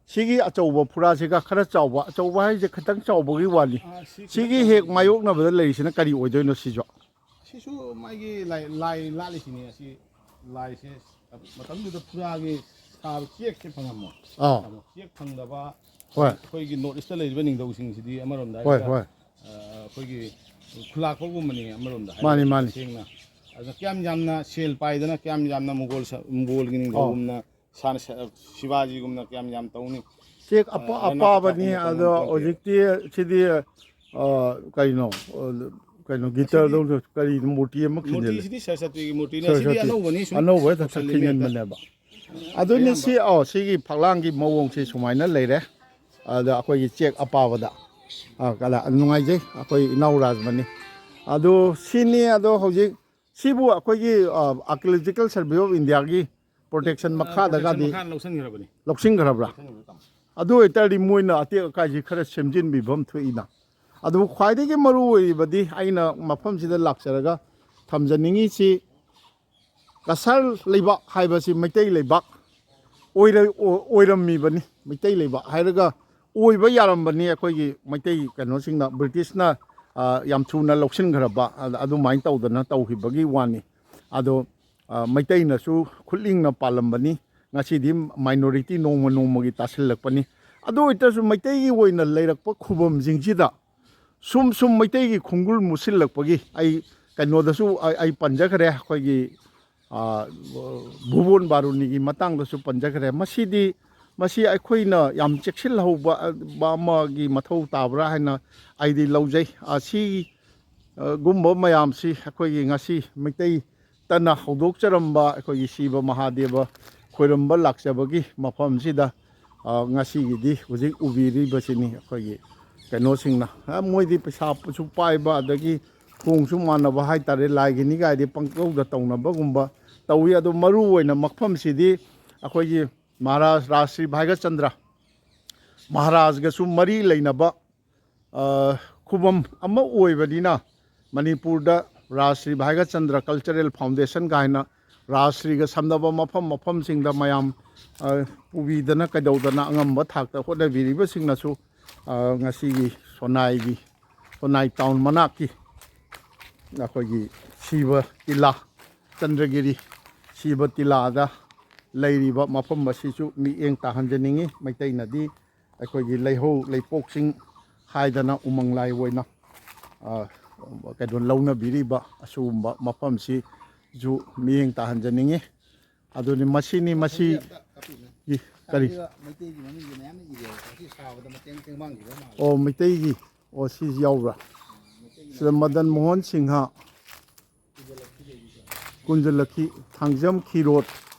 ꯁꯤꯒꯤ ꯑꯆꯧꯕ ꯐꯨꯔꯥꯁꯤꯒ ꯈꯔ ꯆꯥꯎꯕ, ꯑꯆꯧꯕ ꯍꯥꯏꯁꯦ ꯈꯤꯇꯪ ꯆꯥꯎꯕꯒꯤ ꯋꯥꯅꯤ꯫ ꯑꯥ, ꯁꯤ ꯈꯤꯇꯪ ꯁꯤꯒꯤ ꯍꯦꯛ ꯆꯥꯎꯕꯒꯤ ꯃꯥꯌꯣꯛꯅꯕꯗ ꯂꯩꯔꯤꯁꯤꯅ ꯀꯔꯤ ꯑꯣꯏꯗꯣꯏꯅꯣ ꯁꯤꯁꯨ? ꯁꯤꯁꯨ ꯃꯥꯒꯤ ꯂꯥꯏ, ꯂꯥꯏ ꯂꯥꯠꯂꯤꯁꯤꯅꯦ꯫ ꯑꯁꯤ ꯂꯥꯏꯁꯦ ꯃꯇꯝꯗꯨꯗ ꯐꯨꯔꯥꯒꯤ ꯁꯥꯕ ꯆꯦꯛꯁꯦ ꯐꯪꯉꯝꯃꯣ꯫ ꯑꯥ꯫ ꯆꯦꯛ ꯐꯪꯗꯕ ꯍꯣꯏ꯫ ꯑꯩꯈꯣꯏꯒꯤ ꯅꯣꯔꯠ ꯏꯁꯇ ꯂꯩꯔꯤꯕ ꯅꯤꯡꯊꯧꯁꯤꯡꯁꯤꯗꯤ ꯑꯃꯔꯣꯝꯗ ꯍꯣꯏ, ꯍꯥꯏꯔꯒ, ꯍꯣꯏ꯫ ꯑ, ꯑꯩꯈꯣꯏꯒꯤ ꯈꯨꯂꯥꯛꯄꯒꯨꯝꯕꯅꯤ ꯑꯃꯔꯣꯝꯗ ꯍꯥꯏꯔꯒ ꯃꯥꯅꯤ, ꯃꯥꯅꯤ꯫ ꯇꯁꯦꯡꯅ꯫ ꯑꯗꯨꯅ ꯀꯌꯥꯝ ꯌꯥꯝꯅ ꯁꯦꯜ ꯄꯥꯏꯗꯅ ꯀꯌꯥꯝ ꯌꯥꯝꯅ ꯃꯨꯒꯣꯜ ꯁ-, ꯃꯨꯒꯣꯜꯒꯤ ꯑꯥ꯫ ꯅꯤꯡꯊꯧꯒꯨꯝꯅ ꯁꯥꯅ ꯁ-, ꯁꯤꯕꯥꯖꯤꯒꯨꯝꯅ ꯀꯌꯥꯝ ꯌꯥꯝ ꯇꯧꯅꯤ? ꯆꯦꯛ ꯑ, ꯑꯄꯥ-, ꯂꯩꯅꯥ ꯑꯄꯥꯕꯅꯤ꯫ ꯄꯊꯥꯞꯀꯨꯝꯕ ꯑꯗꯣ ꯇꯧꯅꯤꯡꯄꯣꯟꯇꯦ꯫ ꯍꯧꯖꯤꯛꯇꯤ ꯁꯤꯗꯤ, ꯑ, ꯀꯩꯅꯣ, ꯑ, ꯀꯩꯅꯣ, ꯑꯁꯤꯗꯤ ꯒꯤꯇꯔꯗꯧꯅ ꯀꯔꯤ ꯃꯨꯔꯇꯤ ꯑꯃ ꯈꯤꯟꯖꯜꯂꯦ꯫ ꯃꯨꯔꯇꯤꯁꯤꯗꯤ ꯁꯔꯁꯇꯤ ꯃꯨꯔꯇꯤꯅꯦ꯫ ꯁꯤꯗꯤ ꯁꯔꯁꯇꯤ꯫ ꯑꯅꯧꯕꯅꯤ, ꯁꯨꯝ ꯑꯅꯧꯕ ꯍꯦꯛꯇ ꯁꯛ ꯁꯣꯁꯦꯜ ꯃꯦꯗꯤꯌꯥꯗ꯫ ꯈꯤꯟꯖꯤꯟꯕꯅꯦꯕ꯫ ꯑꯗꯨꯅꯤ ꯑꯌꯥꯝꯕ꯫ ꯁꯤ, ꯑꯣ, ꯁꯤꯒꯤ ꯐꯛꯂꯥꯡꯒꯤ ꯃꯑꯣꯡꯁꯦ ꯁꯨꯃꯥꯏꯅ ꯂꯩꯔꯦ꯫ ꯑꯗ ꯑꯩꯈꯣꯏꯒꯤ ꯆꯦꯛ ꯑꯄꯥꯕꯗ꯫ ꯑ, ꯀꯂꯥ-, ꯅꯨꯡꯉꯥꯏꯖꯩ ꯑꯩꯈꯣꯏ ꯏꯅꯥꯎ ꯔꯥꯖꯃꯅꯤ꯫ ꯑꯗꯨ ꯁꯤꯅꯤ꯫ ꯑꯗꯣ ꯍꯧꯖꯤꯛ ꯁꯤꯕꯨ ꯑꯩꯈꯣꯏꯒꯤ, ꯑ, Archaeological Survey of Indiaꯒꯤ protection ꯑ, ꯃꯈꯥꯗꯒꯗꯤ protection ꯃꯈꯥ ꯂꯧꯁꯤꯟꯈ꯭ꯔꯕꯅꯤ꯫ ꯂꯧꯁꯤꯟꯈ꯭ꯔꯕ꯭ꯔꯥ? ꯂꯧꯁꯤꯟꯈ꯭ꯔꯕꯅꯤ, ꯇꯥꯃꯣ꯫ ꯑꯗꯨ ꯑꯣꯏꯇꯥꯔꯗꯤ ꯃꯣꯏꯅ ꯑꯇꯦꯛ ꯑꯀꯥꯏꯁꯤ ꯈꯔ ꯁꯦꯝꯖꯤꯟꯕꯤꯕ ꯑꯃ ꯊꯣꯛꯏꯅ꯫ ꯑꯗꯨꯕꯨ ꯈ꯭ꯋꯥꯏꯗꯒꯤ ꯃꯔꯨ ꯑꯣꯏꯔꯤꯕꯗꯤ ꯑꯩꯅ ꯃꯐꯝꯁꯤꯗ ꯂꯥꯛꯆꯔꯒ ꯊꯝꯖꯅꯤꯡꯉꯤꯁꯤ, ꯀꯁꯥꯔ ꯂꯩꯕꯥꯛ ꯍꯥꯏꯕꯁꯤ ꯃꯩꯇꯩ ꯂꯩꯕꯥꯛ ꯑꯣꯏꯔ-, ꯑꯣ-, ꯑꯣꯏꯔꯝꯃꯤꯕꯅꯤ꯫ ꯃꯩꯇꯩ ꯂꯩꯕꯥꯛ ꯍꯥꯏꯔꯒ ꯑꯣꯏꯕ ꯌꯥꯔꯝꯕꯅꯤ꯫ ꯑꯩꯈꯣꯏꯒꯤ ꯃꯩꯇꯩ ꯀꯩꯅꯣꯁꯤꯡꯅ, ꯕ꯭ꯔꯤꯇꯤꯁꯅ, ꯑ, ꯌꯥꯝ ꯊꯨꯅ ꯂꯧꯁꯤꯟꯈ꯭ꯔꯕ, ꯑ-, ꯑꯗꯨꯃꯥꯏꯅ ꯇꯧꯗꯅ ꯇꯧꯈꯤꯕꯒꯤ ꯋꯥꯅꯤ꯫ ꯑꯗꯣ, ꯑ, ꯃꯩꯇꯩꯅꯁꯨ ꯈꯨꯠꯂꯤꯡꯅ ꯄꯥꯜꯂꯝꯕꯅꯤ꯫ ꯉꯁꯤꯗꯤ minority ꯅꯣꯡꯃ ꯅꯣꯡꯃꯒꯤ ꯇꯥꯁꯤꯜꯂꯛꯄꯅꯤ꯫ ꯑꯗꯨ ꯑꯣꯏꯇꯥꯔꯁꯨ ꯃꯩꯇꯩꯒꯤ ꯑꯣꯏꯅ ꯂꯩꯔꯛꯄ ꯈꯨꯕꯝꯁꯤꯡꯁꯤꯗ ꯁꯨꯝ ꯁꯨꯝ ꯃꯩꯇꯩꯒꯤ ꯈꯣꯡꯒꯨꯜ ꯃꯨꯠꯁꯤꯜꯂꯛꯄꯒꯤ ꯑꯩ ꯀꯩꯅꯣꯗꯁꯨ ꯑꯩ, ꯑꯩ ꯄꯟꯖꯈ꯭ꯔꯦ, ꯑꯩꯈꯣꯏꯒꯤ, ꯑ, ꯚꯨꯕꯣꯟ ꯕꯥꯔꯨꯅꯤꯒꯤ ꯃꯇꯥꯡꯗꯁꯨ ꯄꯟꯖꯈ꯭ꯔꯦ꯫ ꯃꯁꯤꯗꯤ, ꯃꯁꯤ ꯑꯩꯈꯣꯏꯅ ꯌꯥꯝ ꯆꯦꯛꯁꯤꯜꯍꯧꯕ, ꯑ, ꯑꯃꯒꯤ ꯃꯊꯧ ꯇꯥꯕ꯭ꯔꯥ ꯍꯥꯏꯅ ꯑꯩꯗꯤ ꯂꯧꯖꯩ꯫ ꯑꯁꯤ, ꯑ, ꯒꯨꯝꯕ ꯃꯌꯥꯝꯁꯤ ꯑꯩꯈꯣꯏꯒꯤ ꯉꯁꯤ ꯃꯩꯇꯩ ꯇꯅ ꯍꯧꯗꯣꯛꯆꯔꯝꯕ ꯑꯩꯈꯣꯏꯒꯤ ꯁꯤꯕ ꯃꯍꯥꯗꯦꯕ ꯈꯣꯏꯔꯝꯕ ꯂꯥꯛꯆꯕꯒꯤ ꯃꯐꯝꯁꯤꯗ, ꯑ, ꯉꯁꯤꯒꯤꯗꯤ ꯍꯧꯖꯤꯛ ꯎꯕꯤꯔꯤꯕꯁꯤꯅꯤ ꯑꯩꯈꯣꯏꯒꯤ ꯀꯩꯅꯣꯁꯤꯡꯅ꯫ ꯑ, ꯃꯣꯏꯗꯤ ꯄꯩꯁꯥꯁꯨ ꯄꯥꯏꯕ, ꯑꯗꯒꯤ ꯊꯣꯡꯁꯨ ꯃꯥꯟꯅꯕ ꯍꯥꯏꯇꯥꯔꯦ, ꯂꯥꯏꯒꯤꯅꯤ ꯀꯥꯏꯗꯤ ꯄꯪꯇꯧꯗ ꯇꯧꯅꯕꯒꯨꯝꯕ ꯇꯧꯏ꯫ ꯑꯗꯣ ꯃꯔꯨ ꯑꯣꯏꯅ ꯃꯐꯝꯁꯤꯗꯤ ꯑꯩꯈꯣꯏꯒꯤ ꯃꯍꯥꯔꯥꯖ ꯔꯥꯖ ꯁ꯭ꯔꯤ ꯚꯥꯏꯒꯆꯟꯗ꯭ꯔ ꯃꯍꯥꯔꯥꯖꯒꯁꯨ ꯃꯔꯤ ꯂꯩꯅꯕ, ꯑ, ꯈꯨꯕꯝ ꯑꯃ ꯑꯣꯏꯕꯅꯤꯅ, ꯃꯅꯤꯄꯨꯔꯗ ꯔꯥꯖ ꯁ꯭ꯔꯤ ꯚꯥꯒ꯭ꯌꯆꯟꯗ꯭ꯔ ꯀꯜꯆꯔꯦꯜ ꯐꯥꯎꯟꯗꯦꯁꯟ ꯀꯥꯏꯅ ꯔꯥꯖ ꯁ꯭ꯔꯤꯒ ꯁꯝꯅꯕ ꯃꯐꯝ ꯃꯐꯝꯁꯤꯡꯗ ꯃꯌꯥꯝ, ꯑ, ꯄꯨꯕꯤꯗꯅ ꯀꯩꯗꯧꯗꯅ ꯑꯉꯝꯕ ꯊꯥꯛꯇ ꯍꯣꯠꯅꯕꯤꯔꯤꯕꯁꯤꯡꯅꯁꯨ, ꯑ, ꯉꯁꯤꯒꯤ ꯁꯣꯅꯥꯏꯒꯤ, ꯁꯣꯅꯥꯏ ꯇꯥꯎꯟ ꯃꯅꯥꯛꯀꯤ ꯑꯩꯈꯣꯏꯒꯤ ꯁꯤꯕ ꯇꯤꯂꯥ, ꯆꯟꯗ꯭ꯔꯒꯤꯔꯤ ꯁꯤꯕ ꯇꯤꯂꯥꯗ ꯂꯩꯔꯤꯕ ꯃꯐꯝ ꯑꯁꯤꯁꯨ ꯃꯤꯠꯌꯦꯡ ꯇꯥꯍꯟꯖꯅꯤꯡꯉꯤ꯫ ꯃꯩꯇꯩꯅꯗꯤ ꯑꯩꯈꯣꯏꯒꯤ ꯂꯩꯍꯧ ꯂꯩꯄꯣꯛꯁꯤꯡ ꯍꯥꯏꯗꯅ ꯎꯃꯪ ꯂꯥꯏ ꯑꯣꯏꯅ, ꯑ, ꯀꯩꯅꯣ, ꯂꯧꯅꯕꯤꯔꯤꯕ ꯑꯁꯤꯒꯨꯝꯕ ꯃꯐꯝꯁꯤꯁꯨ ꯃꯤꯠꯌꯦꯡ ꯇꯥꯍꯟꯖꯅꯤꯡꯉꯤ꯫ ꯑꯗꯨꯅꯤ, ꯃꯁꯤꯅꯤ, ꯃꯁꯤ ꯀꯔꯤ? ꯃꯩꯇꯩꯒꯤ ꯃꯃꯤꯡꯁꯦ ꯃꯌꯥꯝ ꯏꯔꯦꯕ, ꯃꯁꯤ ꯁꯥꯕꯗ ꯃꯇꯦꯡ ꯇꯦꯡꯕꯥꯡꯈꯤꯕ ꯃꯥꯜꯂꯦ꯫ ꯑꯣ, ꯃꯩꯇꯩꯒꯤ꯫ ꯑꯣ, ꯁꯤꯁꯨ ꯌꯥꯎꯕ꯭ꯔꯥ? ꯁꯤꯗ ꯃꯗꯟ ꯃꯣꯍꯟ ꯁꯤꯡꯍ, ꯀꯨꯟꯖꯂꯛꯈꯤ, ꯊꯥꯡꯖꯝ ꯈꯤꯔꯣꯠ꯫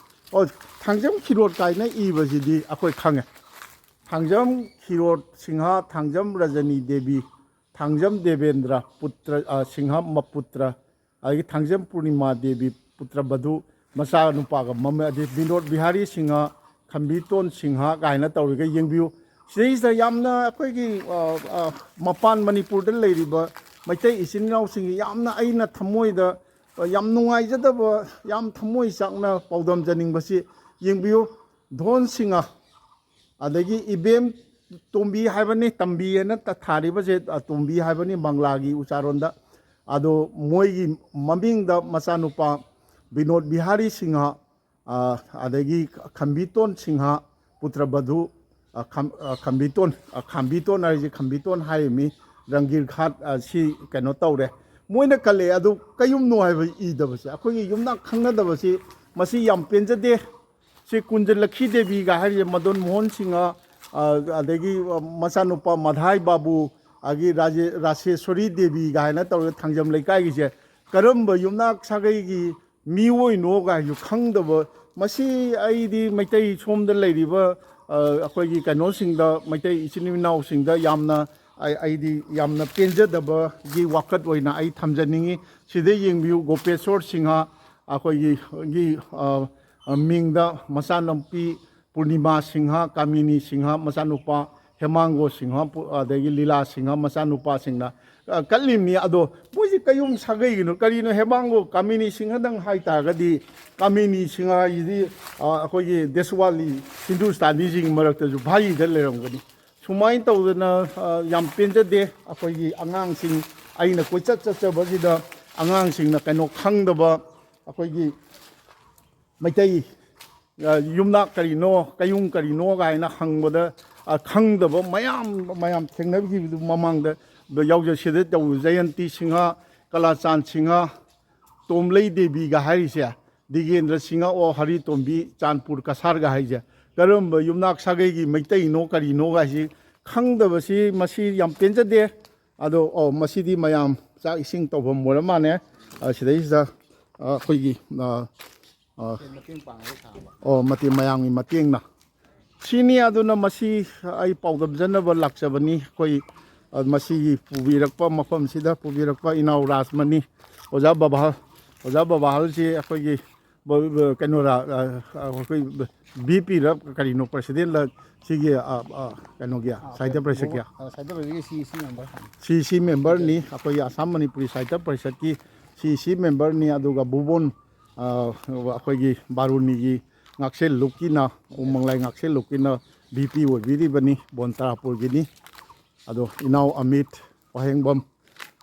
ꯑꯣ, ꯊꯥꯡꯖꯝ ꯈꯤꯔꯣꯠ ꯀꯥꯏꯅ ꯏꯕꯁꯤꯗꯤ ꯑꯩꯈꯣꯏ ꯈꯪꯉꯦ꯫ ꯊꯥꯡꯖꯝ ꯈꯤꯔꯣꯠ ꯁꯤꯡꯍ, ꯊꯥꯡꯖꯝ ꯔꯖꯅꯤ ꯗꯦꯕꯤ, ꯊꯥꯡꯖꯝ ꯗꯦꯕꯦꯟꯗ꯭ꯔ ꯄꯨꯇ꯭ꯔ, ꯑ, ꯁꯤꯡꯍ ꯃꯄꯨꯇ꯭ꯔ, ꯑꯗꯒꯤ ꯊꯥꯡꯖꯝ ꯄꯨꯔꯅꯤꯃꯥ ꯗꯦꯕꯤ ꯄꯨꯇ꯭ꯔꯕꯙꯨ, ꯃꯆꯥꯅꯨꯄꯥꯒ ꯃꯃ-, ꯑꯗꯩ ꯕꯤꯅꯣꯗ ꯕꯤꯍꯥꯔꯤ ꯁꯤꯡꯍ, ꯈꯝꯕꯤꯇꯣꯟ ꯁꯤꯡꯍ ꯀꯥꯏꯅ ꯇꯧꯔꯒ ꯌꯦꯡꯕꯤꯌꯨ꯫ ꯁꯤꯗꯩꯁꯤꯗ ꯌꯥꯝꯅ ꯑꯩꯈꯣꯏꯒꯤ, ꯑ, ꯑ, ꯃꯄꯥꯟ ꯃꯅꯤꯄꯨꯔꯗ ꯂꯩꯔꯤꯕ ꯃꯩꯇꯩ ꯏꯆꯤꯟ ꯏꯅꯥꯎꯁꯤꯡꯒꯤ ꯌꯥꯝꯅ ꯑꯩꯅ ꯊꯃꯣꯏꯗ, ꯑ, ꯌꯥꯝ ꯅꯨꯡꯉꯥꯏꯖꯗꯕ, ꯌꯥꯝ ꯊꯃꯣꯏ ꯆꯥꯛꯅ ꯄꯥꯎꯗꯝꯖꯅꯤꯡꯕꯁꯤ ꯌꯦꯡꯕꯤꯌꯨ꯫ ꯙꯣꯟ ꯁꯤꯡꯍ, ꯑꯗꯒꯤ ꯏꯕꯦꯝ ꯇꯣꯝꯕꯤ ꯍꯥꯏꯕꯅꯤ, ꯇꯝꯕꯤ ꯍꯥꯏꯅ ꯇ-, ꯊꯥꯔꯤꯕꯁꯦ, ꯑ, ꯇꯣꯝꯕꯤ ꯍꯥꯏꯕꯅꯤ ꯕꯪꯂꯥꯒꯤ ꯎꯆꯥꯔꯣꯟꯗ꯫ ꯑꯗꯣ ꯃꯣꯏꯒꯤ ꯃꯃꯤꯡꯗ ꯃꯆꯥꯅꯨꯄꯥ ꯕꯤꯅꯣꯗ ꯕꯤꯍꯥꯔꯤ ꯁꯤꯡꯍ, ꯑ, ꯑꯗꯒꯤ ꯈꯝꯕꯤꯇꯣꯟ ꯁꯤꯡꯍ, ꯄꯨꯇ꯭ꯔꯕꯙꯨ, ꯑ, ꯈꯝ-, ꯑ, ꯈꯝꯕꯤꯇꯣꯟ, ꯑ, ꯈꯝꯕꯤꯇꯣꯟ ꯍꯥꯏꯔꯤꯁꯦ, ꯈꯝꯕꯤꯇꯣꯟ ꯍꯥꯏꯔꯤꯃꯤ, ꯔꯪꯒꯤꯔ ꯘꯥꯠ, ꯑ, ꯁꯤ ꯀꯩꯅꯣ ꯇꯧꯔꯦ꯫ ꯃꯣꯏꯅ ꯀꯜꯂꯛꯑꯦ, ꯑꯗꯨ ꯀꯌꯨꯝꯅꯣ ꯍꯥꯏꯕ ꯏꯗꯕꯁꯦ, ꯑꯩꯈꯣꯏꯒꯤ ꯌꯨꯝꯅꯥꯛ ꯈꯪꯅꯗꯕꯁꯤ, ꯃꯁꯤ ꯌꯥꯝ ꯄꯦꯟꯖꯗꯦ꯫ ꯁꯤ ꯀꯨꯟꯖ ꯂꯛꯈꯤ ꯗꯦꯕꯤꯒ ꯍꯥꯏꯔꯤꯁꯦ ꯃꯗꯟ ꯃꯣꯍꯟ ꯁꯤꯡꯍ, ꯑ, ꯑꯗꯒꯤ, ꯑ, ꯃꯆꯥꯅꯨꯄꯥ ꯃꯙꯥꯏ ꯕꯥꯕꯨ, ꯑꯗꯒꯤ ꯔꯥꯖꯦ-, ꯔꯥꯁꯦꯁꯣꯔꯤ ꯗꯦꯕꯤꯒ ꯍꯥꯏꯅ ꯇꯧꯔꯒ ꯊꯥꯡꯖꯝ ꯂꯩꯀꯥꯏꯒꯤꯁꯦ ꯀꯔꯝꯕ ꯌꯨꯝꯅꯥꯛ ꯁꯥꯒꯩꯒꯤ ꯃꯤꯑꯣꯏꯅꯣ ꯀꯥꯏꯁꯨ ꯈꯪꯗꯕ꯫ ꯃꯁꯤ ꯑꯩꯗꯤ ꯃꯩꯇꯩ ꯁꯣꯝꯗ ꯂꯩꯔꯤꯕ, ꯑ, ꯑꯩꯈꯣꯏꯒꯤ ꯀꯩꯅꯣꯁꯤꯡꯗ, ꯃꯩꯇꯩ ꯏꯆꯤꯟ ꯏꯅꯥꯎꯁꯤꯡꯗ ꯌꯥꯝꯅ, ꯑꯩ-, ꯑꯩꯗꯤ ꯌꯥꯝꯅ ꯄꯦꯟꯖꯗꯕꯒꯤ ꯋꯥꯀꯠ ꯑꯣꯏꯅ ꯑꯩ ꯊꯝꯖꯅꯤꯡꯉꯤ꯫ ꯁꯤꯗ ꯌꯦꯡꯕꯤꯌꯨ, ꯒꯣꯄꯦꯁꯣꯔ ꯁꯤꯡꯍ, ꯑꯩꯈꯣꯏꯒꯤ, ꯒꯤ, ꯑ, ꯑ, ꯃꯤꯡꯗ ꯃꯆꯥꯅꯨꯄꯤ ꯄꯨꯔꯅꯤꯃꯥ ꯁꯤꯡꯍ, ꯀꯥꯃꯤꯅꯤ ꯁꯤꯡꯍ ꯃꯆꯥꯅꯨꯄꯥ, ꯍꯦꯃꯥꯡꯒꯣ ꯁꯤꯡꯍ ꯄꯨ-, ꯑꯗꯒꯤ ꯂꯤꯂꯥ ꯁꯤꯡꯍ ꯃꯆꯥꯅꯨꯄꯥꯁꯤꯡꯅ, ꯑ, ꯀꯠꯂꯤꯕꯅꯤ꯫ ꯑꯗꯣ ꯃꯣꯏꯁꯦ ꯀꯩꯌꯨꯝ ꯁꯥꯒꯩꯒꯤꯅꯣ? ꯀꯔꯤꯅꯣ ꯍꯦꯃꯥꯡꯒꯣ ꯀꯥꯃꯤꯅꯤ ꯁꯤꯡꯍꯗꯪ ꯍꯥꯏ ꯇꯥꯔꯒꯗꯤ, ꯀꯥꯃꯤꯅꯤ ꯁꯤꯡꯍ ꯍꯥꯏꯁꯤꯗꯤ, ꯑ, ꯑꯩꯈꯣꯏꯒꯤ ꯗꯦꯁꯋꯥꯂꯤ ꯍꯤꯟꯗꯨꯁꯇꯥꯅꯤꯁꯤꯡꯒꯤ ꯃꯔꯛꯇꯁꯨ ꯚꯥꯔꯤꯗ ꯂꯩꯔꯝꯒꯅꯤ꯫ ꯁꯨꯃꯥꯏꯅ ꯇꯧꯗꯅ, ꯑ, ꯌꯥꯝ ꯄꯦꯟꯖꯗꯦ꯫ ꯑꯩꯈꯣꯏꯒꯤ ꯑꯉꯥꯡꯁꯤꯡ, ꯑꯩꯅ ꯀꯣꯏꯆꯠ ꯆꯠꯆꯕꯁꯤꯗ ꯑꯉꯥꯡꯁꯤꯡꯅ ꯀꯩꯅꯣ ꯈꯪꯗꯕ, ꯑꯩꯈꯣꯏꯒꯤ ꯃꯩꯇꯩ, ꯑ, ꯌꯨꯝꯅꯥꯛ ꯀꯔꯤꯅꯣ, ꯀꯌꯨꯝ ꯀꯔꯤꯅꯣ ꯀꯥꯏꯅ ꯍꯪꯕꯗ, ꯑ, ꯈꯪꯗꯕ ꯃꯌꯥꯝ, ꯃꯌꯥꯝ ꯊꯦꯡꯅꯈꯤꯕꯗꯨ ꯃꯃꯥꯡꯗ ꯌꯥꯎꯖꯁꯤꯗ ꯇꯧ-, ꯖꯌꯟꯇꯤ ꯁꯤꯡꯍ, ꯀꯂꯥꯆꯥꯟ ꯁꯤꯡꯍ, ꯇꯣꯝꯂꯩ ꯗꯦꯕꯤꯒ ꯍꯥꯏꯔꯤꯁꯦ, ꯗꯤꯒꯦꯟꯗ꯭ꯔ ꯁꯤꯡꯍ ꯑꯣ ꯍꯔꯤ ꯇꯣꯝꯕꯤ ꯆꯥꯟꯄꯨꯔ ꯀꯁꯥꯔꯒ ꯍꯥꯏꯁꯦ, ꯀꯔꯝꯕ ꯌꯨꯝꯅꯥꯛ ꯁꯥꯒꯩꯒꯤ ꯃꯩꯇꯩꯅꯣ ꯀꯔꯤꯅꯣ ꯍꯥꯏꯁꯤ ꯈꯪꯗꯕꯁꯤ, ꯃꯁꯤ ꯌꯥꯝ ꯄꯦꯟꯖꯗꯦ꯫ ꯑꯗꯣ, ꯑꯣ, ꯃꯁꯤꯗꯤ ꯃꯌꯥꯝ ꯆꯥꯛ ꯏꯁꯤꯡ ꯇꯧꯐꯝ ꯑꯣꯏꯔ ꯃꯥꯜꯂꯦ꯫ ꯑ, ꯁꯤꯗꯩꯁꯤꯗ, ꯑ, ꯑꯩꯈꯣꯏꯒꯤ, ꯑ, ꯑ, ꯃꯇꯦꯡ ꯄꯥꯡꯉꯒ ꯁꯥꯕ꯫ ꯑꯣ, ꯃꯇꯦꯡ, ꯃꯌꯥꯝꯒꯤ ꯃꯇꯦꯡꯅ꯫ ꯁꯤꯅꯤ꯫ ꯑꯗꯨꯅ ꯃꯁꯤ ꯑꯩ ꯄꯥꯎꯗꯝꯖꯅꯕ ꯂꯥꯛꯆꯕꯅꯤ꯫ ꯑꯩꯈꯣꯏ, ꯑ, ꯃꯁꯤꯒꯤ ꯄꯨꯕꯤꯔꯛꯄ, ꯃꯐꯝꯁꯤꯗ ꯄꯨꯕꯤꯔꯛꯄ ꯏꯅꯥꯎ ꯔꯥꯖꯃꯅꯤ, ꯑꯣꯖꯥ ꯕꯕꯥ, ꯑꯣꯖꯥ ꯕꯕꯥꯍꯜꯁꯤ ꯑꯩꯈꯣꯏꯒꯤ ꯕ-, ꯕ-, ꯀꯩꯅꯣꯔꯥ, ꯑ, ꯑ, ꯑꯩꯈꯣꯏ ꯕꯤ ꯄꯤꯔ ꯀꯔꯤꯅꯣ, ꯄ꯭ꯔꯁꯤꯗꯦꯟꯂ ꯁꯤꯒꯤ, ꯑ, ꯑ, ꯀꯩꯅꯣꯒꯤ ꯑꯥ, ꯁꯥꯍꯤꯇ꯭ꯌ ꯄꯔꯤꯁꯠꯀꯤ? ꯑ, ꯁꯥꯍꯤꯇ꯭ꯌ ꯄꯔꯤꯁꯠꯀꯤ ꯁꯤ ꯏ ꯁꯤ ꯃꯦꯝꯕꯔ ꯍꯥꯏꯅꯤ꯫ ꯁꯤ ꯏ ꯁꯤ ꯃꯦꯝꯕꯔꯅꯤ꯫ ꯑꯩꯈꯣꯏꯒꯤ ꯑꯁꯥꯝ ꯃꯅꯤꯄꯨꯔꯤ ꯁꯥꯍꯤꯇ꯭ꯌ ꯄꯔꯤꯁꯠꯀꯤ ꯁꯤ ꯏ ꯁꯤ ꯃꯦꯝꯕꯔꯅꯤ꯫ ꯑꯗꯨꯒ ꯚꯨꯕꯣꯟ, ꯑ, ꯑꯩꯈꯣꯏꯒꯤ ꯕꯥꯔꯨꯅꯤꯒꯤ ꯉꯥꯛꯁꯦꯜ ꯂꯨꯞꯀꯤꯅ, ꯎꯃꯪꯂꯥꯏ ꯉꯥꯛꯁꯦꯜ ꯂꯨꯞꯀꯤꯅ ꯚꯤ ꯄꯤ ꯑꯣꯏꯕꯤꯔꯤꯕꯅꯤ, ꯕꯣꯟ ꯇꯔꯥꯄꯨꯔꯒꯤꯅꯤ꯫ ꯑꯗꯣ ꯏꯅꯥꯎ ꯑꯃꯤꯠ ꯋꯥꯍꯦꯡꯕꯝ,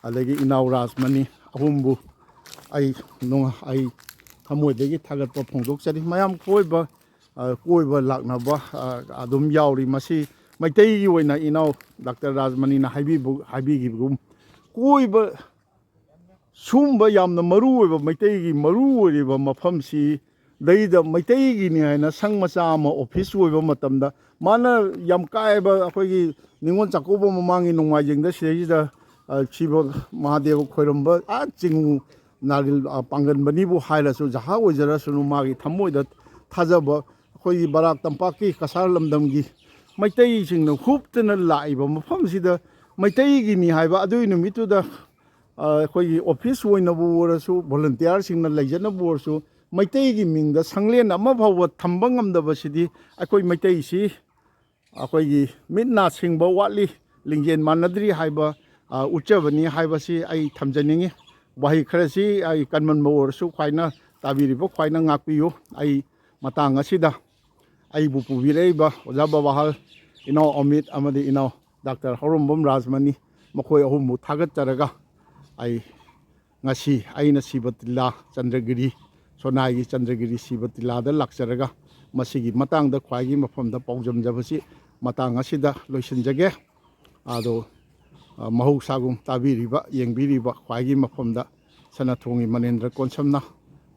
ꯑꯗꯒꯤ ꯏꯅꯥꯎ ꯔꯥꯖꯃꯅꯤ ꯑꯍꯨꯝꯕꯨ ꯑꯩ ꯅꯨꯡ-, ꯑꯩ ꯊꯃꯣꯏꯗꯒꯤ ꯊꯥꯒꯠꯄ ꯐꯣꯡꯗꯣꯛꯆꯔꯤ꯫ ꯃꯌꯥꯝ ꯀꯣꯏꯕ, ꯑ, ꯀꯣꯏꯕ ꯂꯥꯛꯅꯕ, ꯑ, ꯑꯗꯨꯝ ꯌꯥꯎꯔꯤ꯫ ꯃꯁꯤ ꯃꯩꯇꯩꯒꯤ ꯑꯣꯏꯅ ꯏꯅꯥꯎ ꯗꯥꯛꯇꯔ ꯔꯥꯖꯃꯅꯤꯅ ꯍꯥꯏꯕꯤꯕ-, ꯍꯥꯏꯕꯤꯈꯤꯕꯒꯨꯝ, ꯀꯣꯏꯕ ꯁꯨꯝꯕ ꯌꯥꯝꯅ ꯃꯔꯨ ꯑꯣꯏꯕ, ꯃꯩꯇꯩꯒꯤ ꯃꯔꯨ ꯑꯣꯏꯔꯤꯕ ꯃꯐꯝꯁꯤ ꯗꯩꯗ ꯃꯩꯇꯩꯒꯤꯅꯤ ꯍꯥꯏꯅ ꯁꯪ ꯃꯆꯥ ꯑꯃ ꯑꯣꯐꯤꯁ ꯑꯣꯏꯕ ꯃꯇꯝꯗ, ꯃꯥꯅ ꯌꯥꯝ ꯀꯥꯏꯕ ꯑꯩꯈꯣꯏꯒꯤ ꯅꯤꯉꯣꯜ ꯆꯥꯛꯀꯧꯕ ꯃꯃꯥꯡꯒꯤ ꯅꯣꯡꯃꯥꯏꯖꯤꯡꯗ ꯁꯤꯗꯩꯁꯤꯗ, ꯑ, ꯁꯤꯕ ꯃꯍꯥꯗꯦꯕ ꯈꯣꯏꯔꯝꯕ, ꯑ, ꯆꯤꯡ ꯅꯥꯔꯤꯜ, ꯑ, ꯄꯥꯡꯒꯟꯕꯅꯤꯕꯨ ꯍꯥꯏꯔꯁꯨ, ꯖꯍꯥ ꯑꯣꯏꯖꯔꯁꯅꯨ, ꯃꯥꯒꯤ ꯊꯃꯣꯏꯗ ꯊꯥꯖꯕ, ꯑꯩꯈꯣꯏꯒꯤ ꯕꯔꯥꯛ ꯇꯝꯄꯥꯛꯀꯤ ꯀꯁꯥꯔ ꯂꯝꯗꯝꯒꯤ ꯃꯩꯇꯩꯁꯤꯡꯅ ꯍꯨꯞꯇꯅ ꯂꯥꯛꯏꯕ ꯃꯐꯝꯁꯤꯗ ꯃꯩꯇꯩꯒꯤꯅꯤ ꯍꯥꯏꯕ ꯑꯗꯨꯒꯤ ꯅꯨꯃꯤꯠꯇꯨꯗ, ꯑ, ꯑꯩꯈꯣꯏꯒꯤ ꯑꯣꯐꯤꯁ ꯑꯣꯏꯅꯕꯨ ꯑꯣꯏꯔꯁꯨ, ꯚꯣꯂꯨꯟꯇꯤꯌꯥꯔꯁꯤꯡꯅ ꯂꯩꯖꯅꯕ ꯑꯣꯏꯔꯁꯨ, ꯃꯩꯇꯩꯒꯤ ꯃꯤꯡꯗ ꯁꯪꯂꯦꯟ ꯑꯃ ꯐꯥꯎꯕ ꯊꯝꯕ ꯉꯝꯗꯕꯁꯤꯗꯤ ꯑꯩꯈꯣꯏ ꯃꯩꯇꯩꯁꯤ ꯑꯩꯈꯣꯏꯒꯤ ꯃꯤꯠ ꯅꯥ ꯁꯤꯡꯕ ꯋꯥꯠꯂꯤ, ꯂꯤꯡꯖꯦꯜ ꯃꯥꯟꯅꯗ꯭ꯔꯤ ꯍꯥꯏꯕ, ꯑ, ꯎꯠꯆꯕꯅꯤ ꯍꯥꯏꯕꯁꯤ ꯑꯩ ꯊꯝꯖꯅꯤꯡꯉꯤ꯫ ꯋꯥꯍꯩ ꯈꯔꯁꯤ ꯑꯩ ꯀꯟꯃꯟꯕ ꯑꯣꯏꯔꯁꯨ ꯈ꯭ꯋꯥꯏꯅ ꯇꯥꯕꯤꯔꯤꯕ ꯈ꯭ꯋꯥꯏꯅ ꯉꯥꯛꯄꯤꯌꯨ꯫ ꯑꯩ ꯃꯇꯥꯡ ꯑꯁꯤꯗ ꯑꯩꯕꯨ ꯄꯨꯕꯤꯔꯛꯏꯕ ꯑꯣꯖꯥ ꯕꯕꯥꯍꯜ, ꯏꯅꯥꯎ ꯑꯃꯤꯠ ꯑꯃꯗꯤ ꯏꯅꯥꯎ ꯗꯥꯛꯇꯔ ꯍꯧꯔꯣꯝꯕꯝ ꯔꯥꯖꯃꯅꯤ, ꯃꯈꯣꯏ ꯑꯍꯨꯝꯕꯨ ꯊꯥꯒꯠꯆꯔꯒ ꯑꯩ ꯉꯁꯤ ꯑꯩꯅ ꯁꯤꯕ ꯇꯤꯜꯂꯥ ꯆꯟꯗ꯭ꯔꯒꯤꯔꯤ, ꯁꯣꯅꯥꯏꯒꯤ ꯆꯟꯗ꯭ꯔꯒꯤꯔꯤ ꯁꯤꯕ ꯇꯤꯜꯂꯥꯗ ꯂꯥꯛꯆꯔꯒ ꯃꯁꯤꯒꯤ ꯃꯇꯥꯡꯗ ꯈ꯭ꯋꯥꯏꯒꯤ ꯃꯐꯝꯗ ꯄꯥꯎꯖꯝꯖꯕꯁꯤ ꯃꯇꯥꯡ ꯑꯁꯤꯗ ꯂꯣꯏꯁꯤꯟꯖꯒꯦ꯫ ꯑꯗꯣ, ꯑ, ꯃꯍꯧꯁꯥꯒꯨꯝ ꯇꯥꯕꯤꯔꯤꯕ, ꯌꯦꯡꯕꯤꯔꯤꯕ ꯈ꯭ꯋꯥꯏꯒꯤ ꯃꯐꯝꯗ ꯁꯅꯥꯊꯣꯡꯒꯤ ꯃꯅꯦꯟꯗ꯭ꯔ ꯀꯣꯟꯁꯝꯅ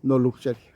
ꯅꯣꯂꯨꯛꯆꯔꯤ꯫